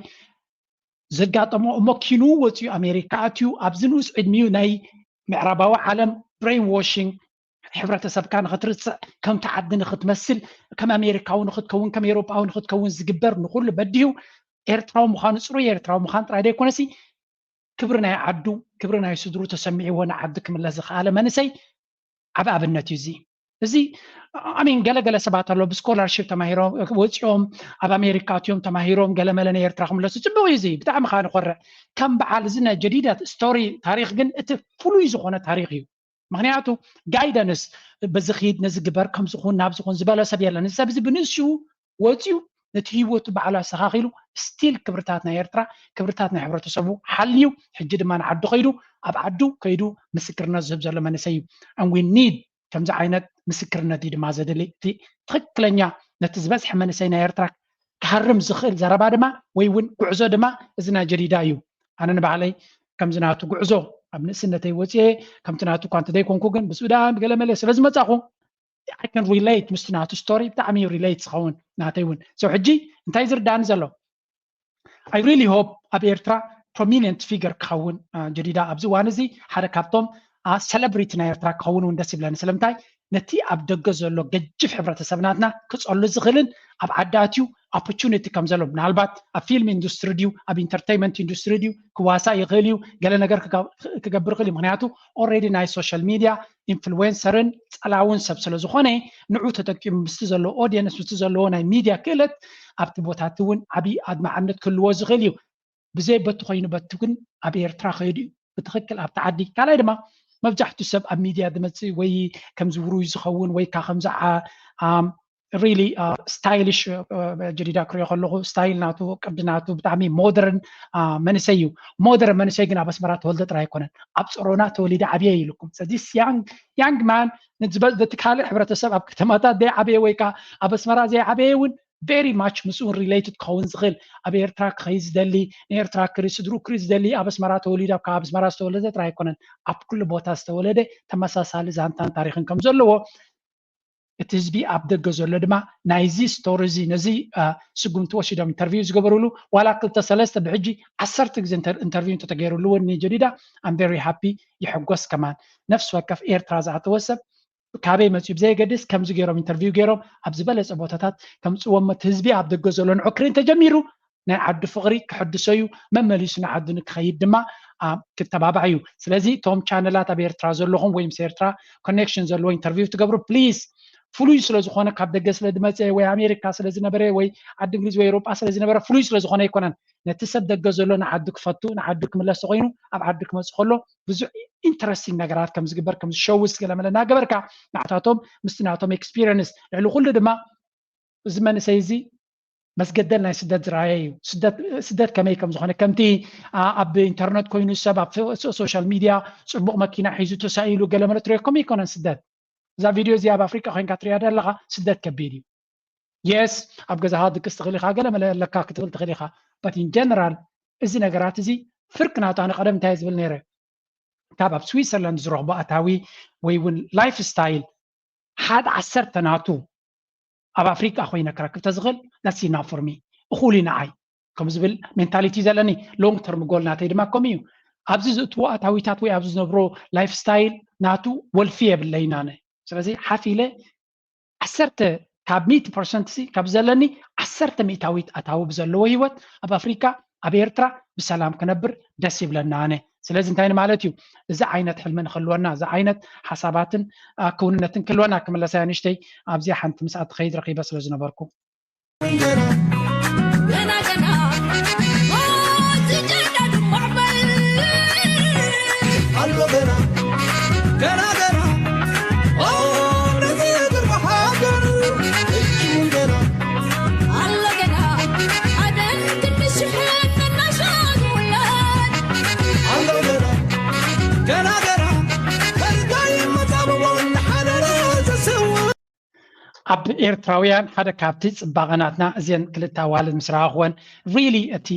ዘጋጠሞ እሞ ኪኑ ወፂኡ ኣሜሪካ ኣትዩ ኣብዚ ንኡስ ዕድሚኡ ናይ ምዕራባዊ ዓለም brain washing ሕብረተሰብካ ንክትርስዕ ከምቲ ዓዲ ንክትመስል ከም ኣሜሪካዊ ንክትከውን ከም ኤሮጳዊ ንክትከውን ዝግበር ንኩሉ በዲሁ ኤርትራዊ ምዃኑ ፅሩይ ኤርትራዊ ምዃን ጥራይ ዘይኮነሲ ክብሪ ናይ ዓዱ ክብሪ ናይ ስድሩ ተሰሚዕዎ ንዓዲ ክምለስ ዝኸኣለ መንእሰይ ዓብ ኣብነት እዩ እዚ እዚ ኣሚን ገለገለ ሰባት ኣሎ ብስኮላርሽፕ ተማሂሮም ወፂኦም ኣብ ኣሜሪካ ኣትዮም ተማሂሮም ገለመለ ናይ ኤርትራ ክምለሱ ፅቡቅ እዩ እዚ ብጣዕሚ ከዓ ንኮርዕ ከም በዓል እዚ ናይ ጀዲዳ ስቶሪ ታሪክ ግን እቲ ፍሉይ ዝኾነ ታሪክ እዩ ምክንያቱ ጋይደንስ በዚ ኪድ ነዚ ግበር ከምዝኹን ናብዝኹን ዝበሎ ሰብ የለን እዚ ሰብ እዚ ብንእስኡ ወፂኡ ነቲ ህይወቱ ባዕሉ ኣስተኻኺሉ ስቲል ክብርታት ናይ ኤርትራ ክብርታት ናይ ሕብረተሰቡ ሓልዩ ሕጂ ድማ ንዓዱ ከይዱ ኣብ ዓዱ ከይዱ ምስክርነት ዝህብ ዘሎ መንእሰይ እዩ and we need ከምዚ ዓይነት ምስክርነት እዩ ድማ ዘድሊ እቲ ትኽክለኛ ነቲ ዝበዝሐ መንእሰይ ናይ ኤርትራ ክሃርም ዝኽእል ዘረባ ድማ ወይ እውን ጉዕዞ ድማ እዚ ናይ ጀዲዳ እዩ ኣነ ንባዕለይ ከምዚ ናቱ ጉዕዞ ኣብ ንእስነተይ ወፅየ ከምቲ ናቱ እኳ እንተዘይኮንኩ ግን ብሱዳን ብገለመለ ስለ ዝመፃኹ I can relate ምስቲ ናቱ ስቶሪ ብጣዕሚ እዩ ሪሌት ዝኸውን ናተይ እውን so ሕጂ እንታይ ዝርዳእኒ ዘሎ I really hope ኣብ ኤርትራ ፕሮሚነንት ፊገር ክኸውን ጀዲዳ ኣብዚ እዋን እዚ ሓደ ካብቶም ሰለብሪቲ ናይ ኤርትራ ክኸውን እውን ደስ ይብለኒ ስለምንታይ ነቲ ኣብ ደገ ዘሎ ገጅፍ ሕብረተሰብ ናትና ክፀሉ ዝኽእልን ኣብ ዓዲ ኣትዩ opportunity ከም ዘሎ፣ ምናልባት ኣብ ፊልም ኢንዱስትሪ ድዩ ኣብ ኢንተርቴይንመንት ኢንዱስትሪ ድዩ ክዋሳእ ይኽእል እዩ፣ ገለ ነገር ክገብር ይኽእል እዩ። ምክንያቱ already ናይ ሶሻል ሚድያ ኢንፍሉዌንሰርን ጸላውን ሰብ ስለ ዝኾነ፣ ንዑ ተጠቂሙ ምስቲ ዘለዎ ኦዲየንስ ምስቲ ዘለዎ ናይ ሚድያ ክእለት ኣብቲ ቦታ እቲ እውን ዓብዪ ኣድማዕነት ክህልዎ ዝኽእል እዩ። ብዘይ በቲ ኮይኑ በቲ ግን ኣብ ኤርትራ ከይዱ እዩ ብትኽክል ኣብቲ ዓዲ። ካልኣይ ድማ መብዛሕትኡ ሰብ ኣብ ሚድያ ዝመፅእ ወይ ከምዚ ውሩይ ዝኸውን ወይ ካ ከምዚ ሪሊ ስታይሊሽ ጀዲዳ ክሪኦ ከለኹ ስታይል ናቱ ቅዲ ናቱ ብጣዕሚ ሞደርን መንእሰይ እዩ። ሞደርን መንእሰይ ግን ኣብ ኣስመራ ተወልደ ጥራይ ኣይኮነን፣ ኣብ ጸሮና ተወሊደ ዓብየ እዩ ኢልኩም። ስለዚ ያንግ ማን ነቲ ካልእ ሕብረተሰብ ኣብ ከተማታት ዘይዓበየ ወይ ከዓ ኣብ ኣስመራ ዘይዓበየ እውን ቨሪ ማች ምስኡ ሪሌትድ ክኸውን ዝኽእል ኣብ ኤርትራ ክኸይድ ዝደሊ ንኤርትራ ክሪ ስድሩ ክሪ ዝደሊ ኣብ ኣስመራ ተወሊዱ ኣብ ኣብ ኣስመራ ዝተወለደ ጥራይ ኣይኮነን፣ ኣብ ኩሉ ቦታ ዝተወለደ ተመሳሳሊ ዛንታን ታሪኽን ከም ዘለዎ እቲ ህዝቢ ኣብ ደገ ዘሎ ድማ ናይዚ ስቶሪ እዚ ነዚ ስጉምቲ ወሲዶም ኢንተርቪው ዝገበሩሉ ዋላ ክልተ ሰለስተ ብሕጂ ዓሰርተ ግዜ ኢንተርቪው እንተተገይሩሉ እውን ንጀዲዳ ኣም ቨሪ ሃፒ ይሕጎስ። ከማን ነፍሲ ወከፍ ኤርትራ ዝኣተወ ሰብ ካበይ መፅኡ ብዘየገድስ ከምዚ ገይሮም ኢንተርቪው ገይሮም ኣብ ዝበለፀ ቦታታት ከምፅዎም እቲ ህዝቢ ኣብ ደገ ዘሎ ንዑ ክርኢ እንተጀሚሩ ናይ ዓዱ ፍቕሪ ክሕድሶ እዩ፣ መመሊሱ ንዓዱ ንክኸይድ ድማ ክተባባዕ እዩ። ስለዚ እቶም ቻነላት ኣብ ኤርትራ ዘለኹም ወይ ምስ ኤርትራ ኮኔክሽን ዘለዎ ኢንተርቪው ትገብሩ ፕሊዝ ፍሉይ ስለ ዝኾነ ካብ ደገ ስለ ዝመፀ ወይ ኣሜሪካ ስለ ዝነበረ ወይ ዓዲ እንግሊዝ ወይ ኤውሮጳ ስለ ዝነበረ ፍሉይ ስለ ዝኾነ ኣይኮነን። ነቲ ሰብ ደገ ዘሎ ንዓዱ ክፈቱ ንዓዱ ክምለስ ተኮይኑ ኣብ ዓዱ ክመፅእ ከሎ ብዙሕ ኢንተረስቲንግ ነገራት ከም ዝግበር ከም ዝሸውስ ገለመለ እናገበርካ ንዓታቶም ምስቲ ናቶም ኤክስፒሪየንስ ልዕሊ ኩሉ ድማ እዚ መንእሰይ እዚ መስገደል ናይ ስደት ዝረኣየ እዩ። ስደት ከመይ ከም ዝኾነ ከምቲ ኣብ ኢንተርነት ኮይኑ ሰብ ኣብ ሶሻል ሚድያ ፅቡቕ መኪና ሒዙ ተሳኢሉ ገለመለ ትሪኦ ከመይ ይኮነን ስደት። እዛ ቪድዮ እዚ ኣብ ኣፍሪቃ ኮይንካ ትሪያ ኣለኻ ስደት ከቢድ እዩ። የስ ኣብ ገዛኻ ድቅስ ትኽእል ኢኻ ገለመለ ኣለካ ክትብል ትኽእል ኢኻ። በት ኢን ጀነራል እዚ ነገራት እዚ ፍርቂ ናቱ ኣነ ቀደም እንታይ ዝብል ነይረ ካብ ኣብ ስዊትዘርላንድ ዝረኽቦ ኣታዊ ወይ እውን ላይፍ ስታይል ሓደ ዓሰርተ ናቱ ኣብ ኣፍሪቃ ኮይነ ክረክብ ተዝኽእል that's enough for me እኹል እዩ ንዓይ ከም ዝብል ሜንታሊቲ ዘለኒ ሎንግ ተርም ጎል ናተይ ድማ ከምኡ እዩ። ኣብዚ ዝእትዎ ኣታዊታት ወይ ኣብዚ ዝነብሮ ላይፍ ስታይል ናቱ ወልፊ የብለይን ኣነ። ስለዚ ሓፍ ኢለ ዓሰርተ ካብ ሚእቲ ፐርሰንት ሲ ካብ ዘለኒ ዓሰርተ ሚእታዊት ኣታዊ ብዘለዎ ህይወት ኣብ ኣፍሪካ ኣብ ኤርትራ ብሰላም ክነብር ደስ ይብለና ኣነ። ስለዚ እንታይ ማለት እዩ እዚ ዓይነት ሕልሚ ንክህልወና እዚ ዓይነት ሓሳባትን ክውንነትን ክህልወና ክምለሳ ንእሽተይ ኣብዚኣ ሓንቲ ምስኣ ትኸይድ ረኺበ ስለ ዝነበርኩ ኣብ ኤርትራውያን ሓደ ካብቲ ፅባቐ ናትና እዚን ክልተ ኣዋልድ ምስ ረኣኽወን ሪሊ እቲ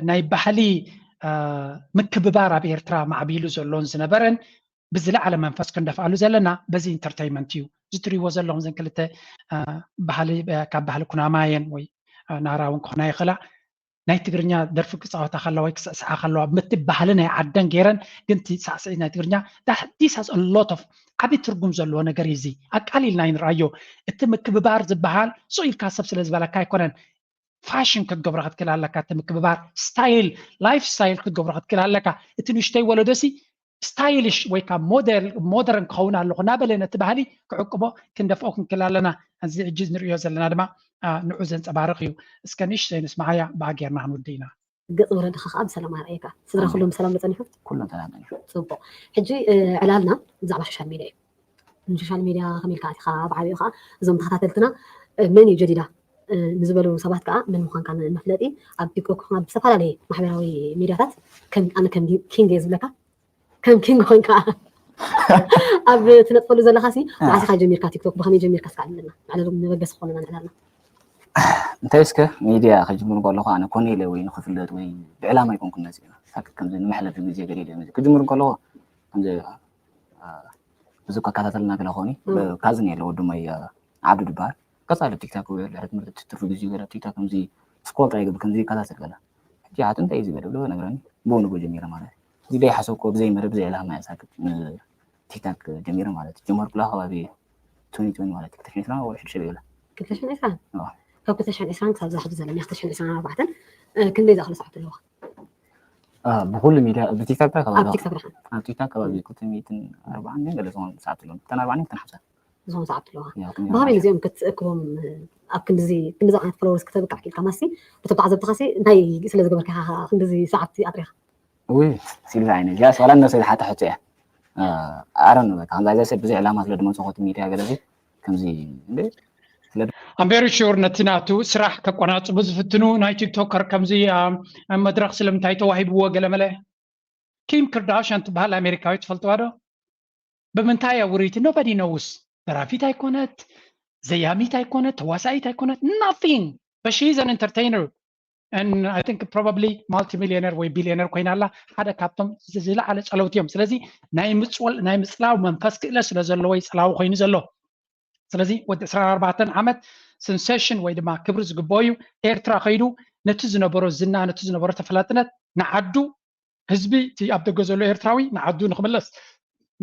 ናይ ባህሊ ምክብባር ኣብ ኤርትራ ማዕቢሉ ዘሎን ዝነበረን ብዝለዓለ መንፈስ ክንደፍኣሉ ዘለና በዚ ኢንተርተይመንት እዩ። እዚ ትሪእዎ ዘለኹም ዘን ክልተ ባህሊ ካብ ባህሊ ኩናማየን ወይ ናራ እውን ክኾና ይኽእላ ናይ ትግርኛ ደርፊ ክፃወታ ከለዋ ወይ ክስዕስዓ ከለዋ ምቲ ባህሊ ናይ ዓደን ገይረን ግን ሳዕስዒት ናይ ትግርኛ ዲስ ሎት ኦፍ ዓብዪ ትርጉም ዘለዎ ነገር እዩ። እዚ ኣቃሊልና ይንርኣዮ። እቲ ምክብባር ዝበሃል ሱቕ ኢልካ ሰብ ስለ ዝበለካ ኣይኮነን። ፋሽን ክትገብሮ ክትክእል ኣለካ። እቲ ምክብባር ስታይል ላይፍ ስታይል ክትገብሮ ክትክእል ኣለካ። እቲ ንእሽተይ ወለዶ ሲ ስታይሊሽ ወይ ካብ ሞደርን ክኸውን ኣለኹ እናበለ ነቲ ባህሊ ክዕቅቦ ክንደፍኦ ክንክእል ኣለና። እዚ ሕጂ ንሪኦ ዘለና ድማ ንዑ ዘንፀባርቕ እዩ። እስከ ንእሽተይ ንስምዓያ ብኣ ጌርና ክንውድእ ኢና። ገፅ ወረድኻ ከዓ ብሰላም ኣርኣየካ። ስድራ ኩሎም ብሰላም ዶ ፀኒሑ? ኩሎም ሰላም ፀኒሑ። ፅቡቕ። ሕጂ ዕላልና ብዛዕባ ሶሻል ሚድያ እዩ። ንሶሻል ሚድያ ከመይ ኢልካ ኣቲኻ ብዓብኡ ከዓ እዞም ተኸታተልትና መን እዩ ጀዲዳ ንዝበሉ ሰባት ከዓ መን ምዃንካ መፍለጢ ኣብ ቲክቶክ ይኹን ኣብ ዝተፈላለየ ማሕበራዊ ሚድያታት ከም ኣነ ከም ኪንግ እየ ዝብለካ ከም ኪንግ ኮይንካ ኣብ ትነጥፈሉ ዘለካ ሲ መዓስ ኢካ ጀሚርካ ቲክቶክ ብከመይ ጀሚርካ እስካ ኣለና ንዕለሎም መበገሲ ክኮነና ንዕላልና እንታይ እስከ ሚድያ ከጅምር ከለኩ ኣነ ኮነ ኢለ ወይ ንክፍለጥ ወይ ብዕላማ ኣይኮንኩን መፅእ ሳክት ከምዚ ንመሕለፊ ግዜ ገለ ኢለ መፅእ ክጅምር ከለኩ ከምዚ ብዙ ከከታተልና ገለ ክኾኑ ካብዚ ነለ ወድሞይ ዓብዱ ድበሃል ቀፃሊ ቲክታክ ድሕሪ ትምህርቲ ትርፊ ግዜ ገለ ቲክታክ ከምዚ ስኮል ጥራይ ይገብር ከምዚ ይከታተል ገለ ሕጂ ሓቱ እንታይ እዩ ዝበለ ብሎ ነግረኒ ብኡ ንብኡ ጀሚረ ማለት እዩ እዚ ደይ ሓሰብኮ ብዘይ መደብ ብዘይ ዕላማ እያ ሳክት ቲክታክ ጀሚረ ማለት ጀመርኩላ ከባቢ ትወንቲ ትወንቲ ማለት ክልተ ሽሕን ዕስራን ወይ ሕድሽተ ይብላ ክልተ ሽሕን ዕስራን ካብ ክልተ ሽሕን ዕስራን ክሳብ ዝሓዚ ዘለኒ ክልተ ሽሕን ዕስራን ኣርባዕተን፣ እ፣ ክንደይ ዝኣኽሉ ሰዓት ኣለዋ? እ፣ ብኩሉ ሚድያ ብቲክቶክ ታይ ከባቢ ኣብ ኣለዋ? ቲክቶክ ድሓን ኣብ ቲክቶክ ከባቢ ክልተ ሚእትን ኣርባዓን ግን ገለ ዝኾነ ሰዓት ኣለዋ። ክልተን ኣርባዓን ክልተን ሓምሳን ዝኾነ ሰዓት ኣለዋ። ያው ክልተ ብኸመይ ነዚኦም ክትእክቦም? ኣብ ክንድዚ ክንድዚ ዓይነት ፎሎወርስ ክተብቅዕ ክኢልካ ማሲ፣ ብተብዓት ዘብትኻሲ እንታይ ስለ ዝገበርካ ኢኻ ክንድዚ ሰዓት ኣጥሪኻ? ውይ፣ ሲልቪ ዓይነ እዚኣ ዋላ ነብሰይ ዝሓታ ሕቶ እያ። ኣረን በቃ ከምዛ እዛ ሰብ ብዙሕ ዕላማ ስለ ድመፅእ ኮቲ ሚድያ ገለ ከምዚ እንደ ስለ I'm very sure ነቲ ናቱ ስራሕ ከቆናፅቡ ዝፍትኑ ናይ ቲክቶከር ከምዚ አ፣ መድረክ ስለምንታይ ተዋሂብዎ ገለመለ? ኪም ክርዳሽያን ትበሃል ኣሜሪካዊት ትፈልጥዋ ዶ? ብምንታይ እያ ውርይቲ? Nobody knows። ደራፊት ኣይኮነት፣ ዘያሚት ኣይኮነት፣ ተዋሳኢት ኣይኮነት፣ nothing። But she is an entertainer and I think probably multimillionaire ወይ ቢሊዮነር ኮይና ኣላ። ሓደ ካብቶም ዝ- ዝለዓለ ጸለውቲ እዮም። ስለዚ ናይ ምጽወል ናይ ምጽላው መንፈስ ክእለት ስለ ዘለዎ ይጽላዊ ኮይኑ ዘሎ። ስለዚ ወዲ ዕስራን ኣርባዕተን ዓመት ሰንሴሽን ወይ ድማ ክብሪ ዝግበኦ እዩ። ኤርትራ ከይዱ ነቲ ዝነበሮ ዝና፣ ነቲ ዝነበሮ ተፈላጥነት ንዓዱ፣ ህዝቢ እቲ ኣብ ደገ ዘሎ ኤርትራዊ ንዓዱ ንክምለስ፣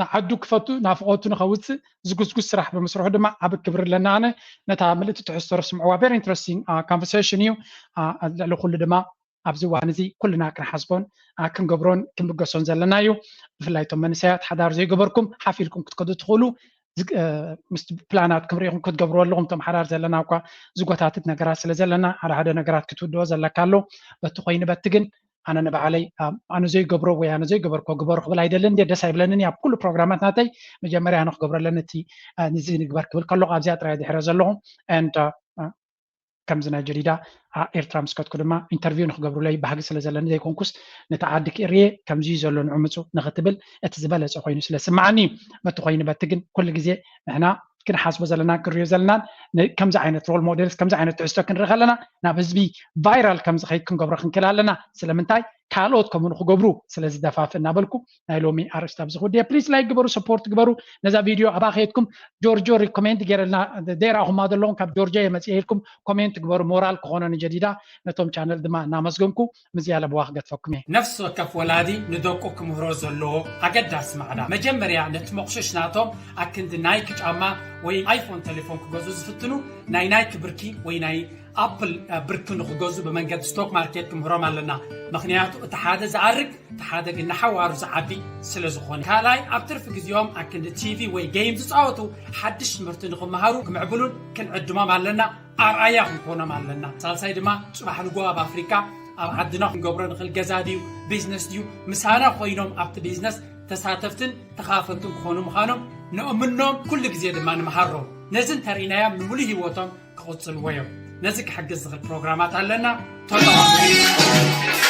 ንዓዱ ክፈቱ ናፍቆቱ ንከውፅእ ዝጉስጉስ ስራሕ ብምስርሑ ድማ ዓብ ክብሪ ኣለና። ኣነ ነታ ምልእቲ ትሕዝቶ ርስምዕዋ very interesting conversation እዩ። ልዕሊ ኩሉ ድማ ኣብዚ እዋን እዚ ኩልና ክንሓስቦን ክንገብሮን ክንብገሶን ዘለና እዩ። ብፍላይ እቶም መንእሰያት ሓዳር ዘይገበርኩም ሓፍ ኢልኩም ክትከዱ ትኽእሉ። ምስ ፕላናት ክብሪኹም ክትገብርዎ ኣለኹም። እቶም ሓዳር ዘለና እኳ ዝጎታትት ነገራት ስለ ዘለና ሓደ ሓደ ነገራት ክትውድኦ ዘለካ ኣሎ። በቲ ኮይኑ በቲ ግን ኣነ ንባዕለይ ኣነ ዘይገብሮ ወይ ኣነ ዘይገበርኮ ግበሩ ክብል ኣይደልን። እንደ ደስ ኣይብለንን። ኣብ ኩሉ ፕሮግራማት ናተይ መጀመርያ ኣነ ክገብረለን እቲ ንዚ ንግበር ክብል ከለኹ ኣብዚኣ ጥራይ ድሕረ ዘለኹ and ከምዚ ናይ ጀዲዳ ኤርትራ ምስ ከድኩ ድማ ኢንተርቪው ንክገብሩለይ ባህጊ ስለ ዘለኒ ዘይኮንኩስ ነቲ ዓዲ ክእርየ ከምዚ ዘሎ ንዕምፁ ንክትብል እቲ ዝበለፀ ኮይኑ ስለ ስማዓኒ እዩ። በቲ ኮይኑ በቲ ግን ኩሉ ግዜ ንሕና ክንሓስቦ ዘለናን ክንሪኦ ዘለናን ከምዚ ዓይነት ሮል ሞዴልስ ከምዚ ዓይነት ትሕዝቶ ክንርኢ ከለና ናብ ህዝቢ ቫይራል ከምዝኸይድ ክንገብሮ ክንክእል ኣለና። ስለምንታይ ካልኦት ከምኡ ንክገብሩ ስለ ዝደፋፍእ እናበልኩ ናይ ሎሚ ኣርእስቲ ኣብዚ ክውድየ። ፕሊስ ላይክ ግበሩ፣ ሰፖርት ግበሩ ነዛ ቪድዮ። ኣባ ከየድኩም ጆርጆ ሪኮሜንድ ገይረልና ደይራኹማ ዘለኹም ካብ ጆርጆ የመፅእ ኢልኩም ኮሜንት ግበሩ፣ ሞራል ክኾኖ ንጀዲዳ ነቶም ቻነል ድማ እናመስገንኩ ምዝያለ ብዋ ክገድፈኩም እየ። ነፍሲ ወከፍ ወላዲ ንደቁ ክምህሮ ዘለዎ ኣገዳሲ ማዕዳ መጀመርያ ነቲ መቑሸሽ ናቶም ኣክንዲ ናይኪ ጫማ ወይ ኣይፎን ቴሌፎን ክገዝኡ ዝፍትኑ ናይ ናይኪ ብርኪ ወይ ናይ ኣፕል ብርኪ ንክገዝኡ ብመንገዲ ስቶክ ማርኬት ክምህሮም ኣለና። ምክንያቱ እቲ ሓደ ዝኣርግ እቲ ሓደ ግን ንሓዋሩ ዝዓቢ ስለ ዝኾነ። ካልኣይ ኣብ ትርፊ ግዜኦም ኣክንዲ ቲቪ ወይ ጌም ዝፃወቱ ሓድሽ ትምህርቲ ንክመሃሩ ክምዕብሉን ክንዕድሞም ኣለና። ኣርኣያ ክንኮኖም ኣለና። ሳልሳይ ድማ ፅባሕ ንጎ ኣብ ኣፍሪካ ኣብ ዓድና ክንገብሮ ንኽእል ገዛ ድዩ ቢዝነስ ድዩ ምሳና ኮይኖም ኣብቲ ቢዝነስ ተሳተፍትን ተኻፈልትን ክኾኑ ምዃኖም ንእምኖም። ኩሉ ግዜ ድማ ንምሃሮም። ነዚ እንተርኢናዮም ንምሉእ ህይወቶም ክቕፅልዎ እዮም። ነዚ ክሕግዝ ዝኽእል ፕሮግራማት ኣለና። ተጠቐሙ።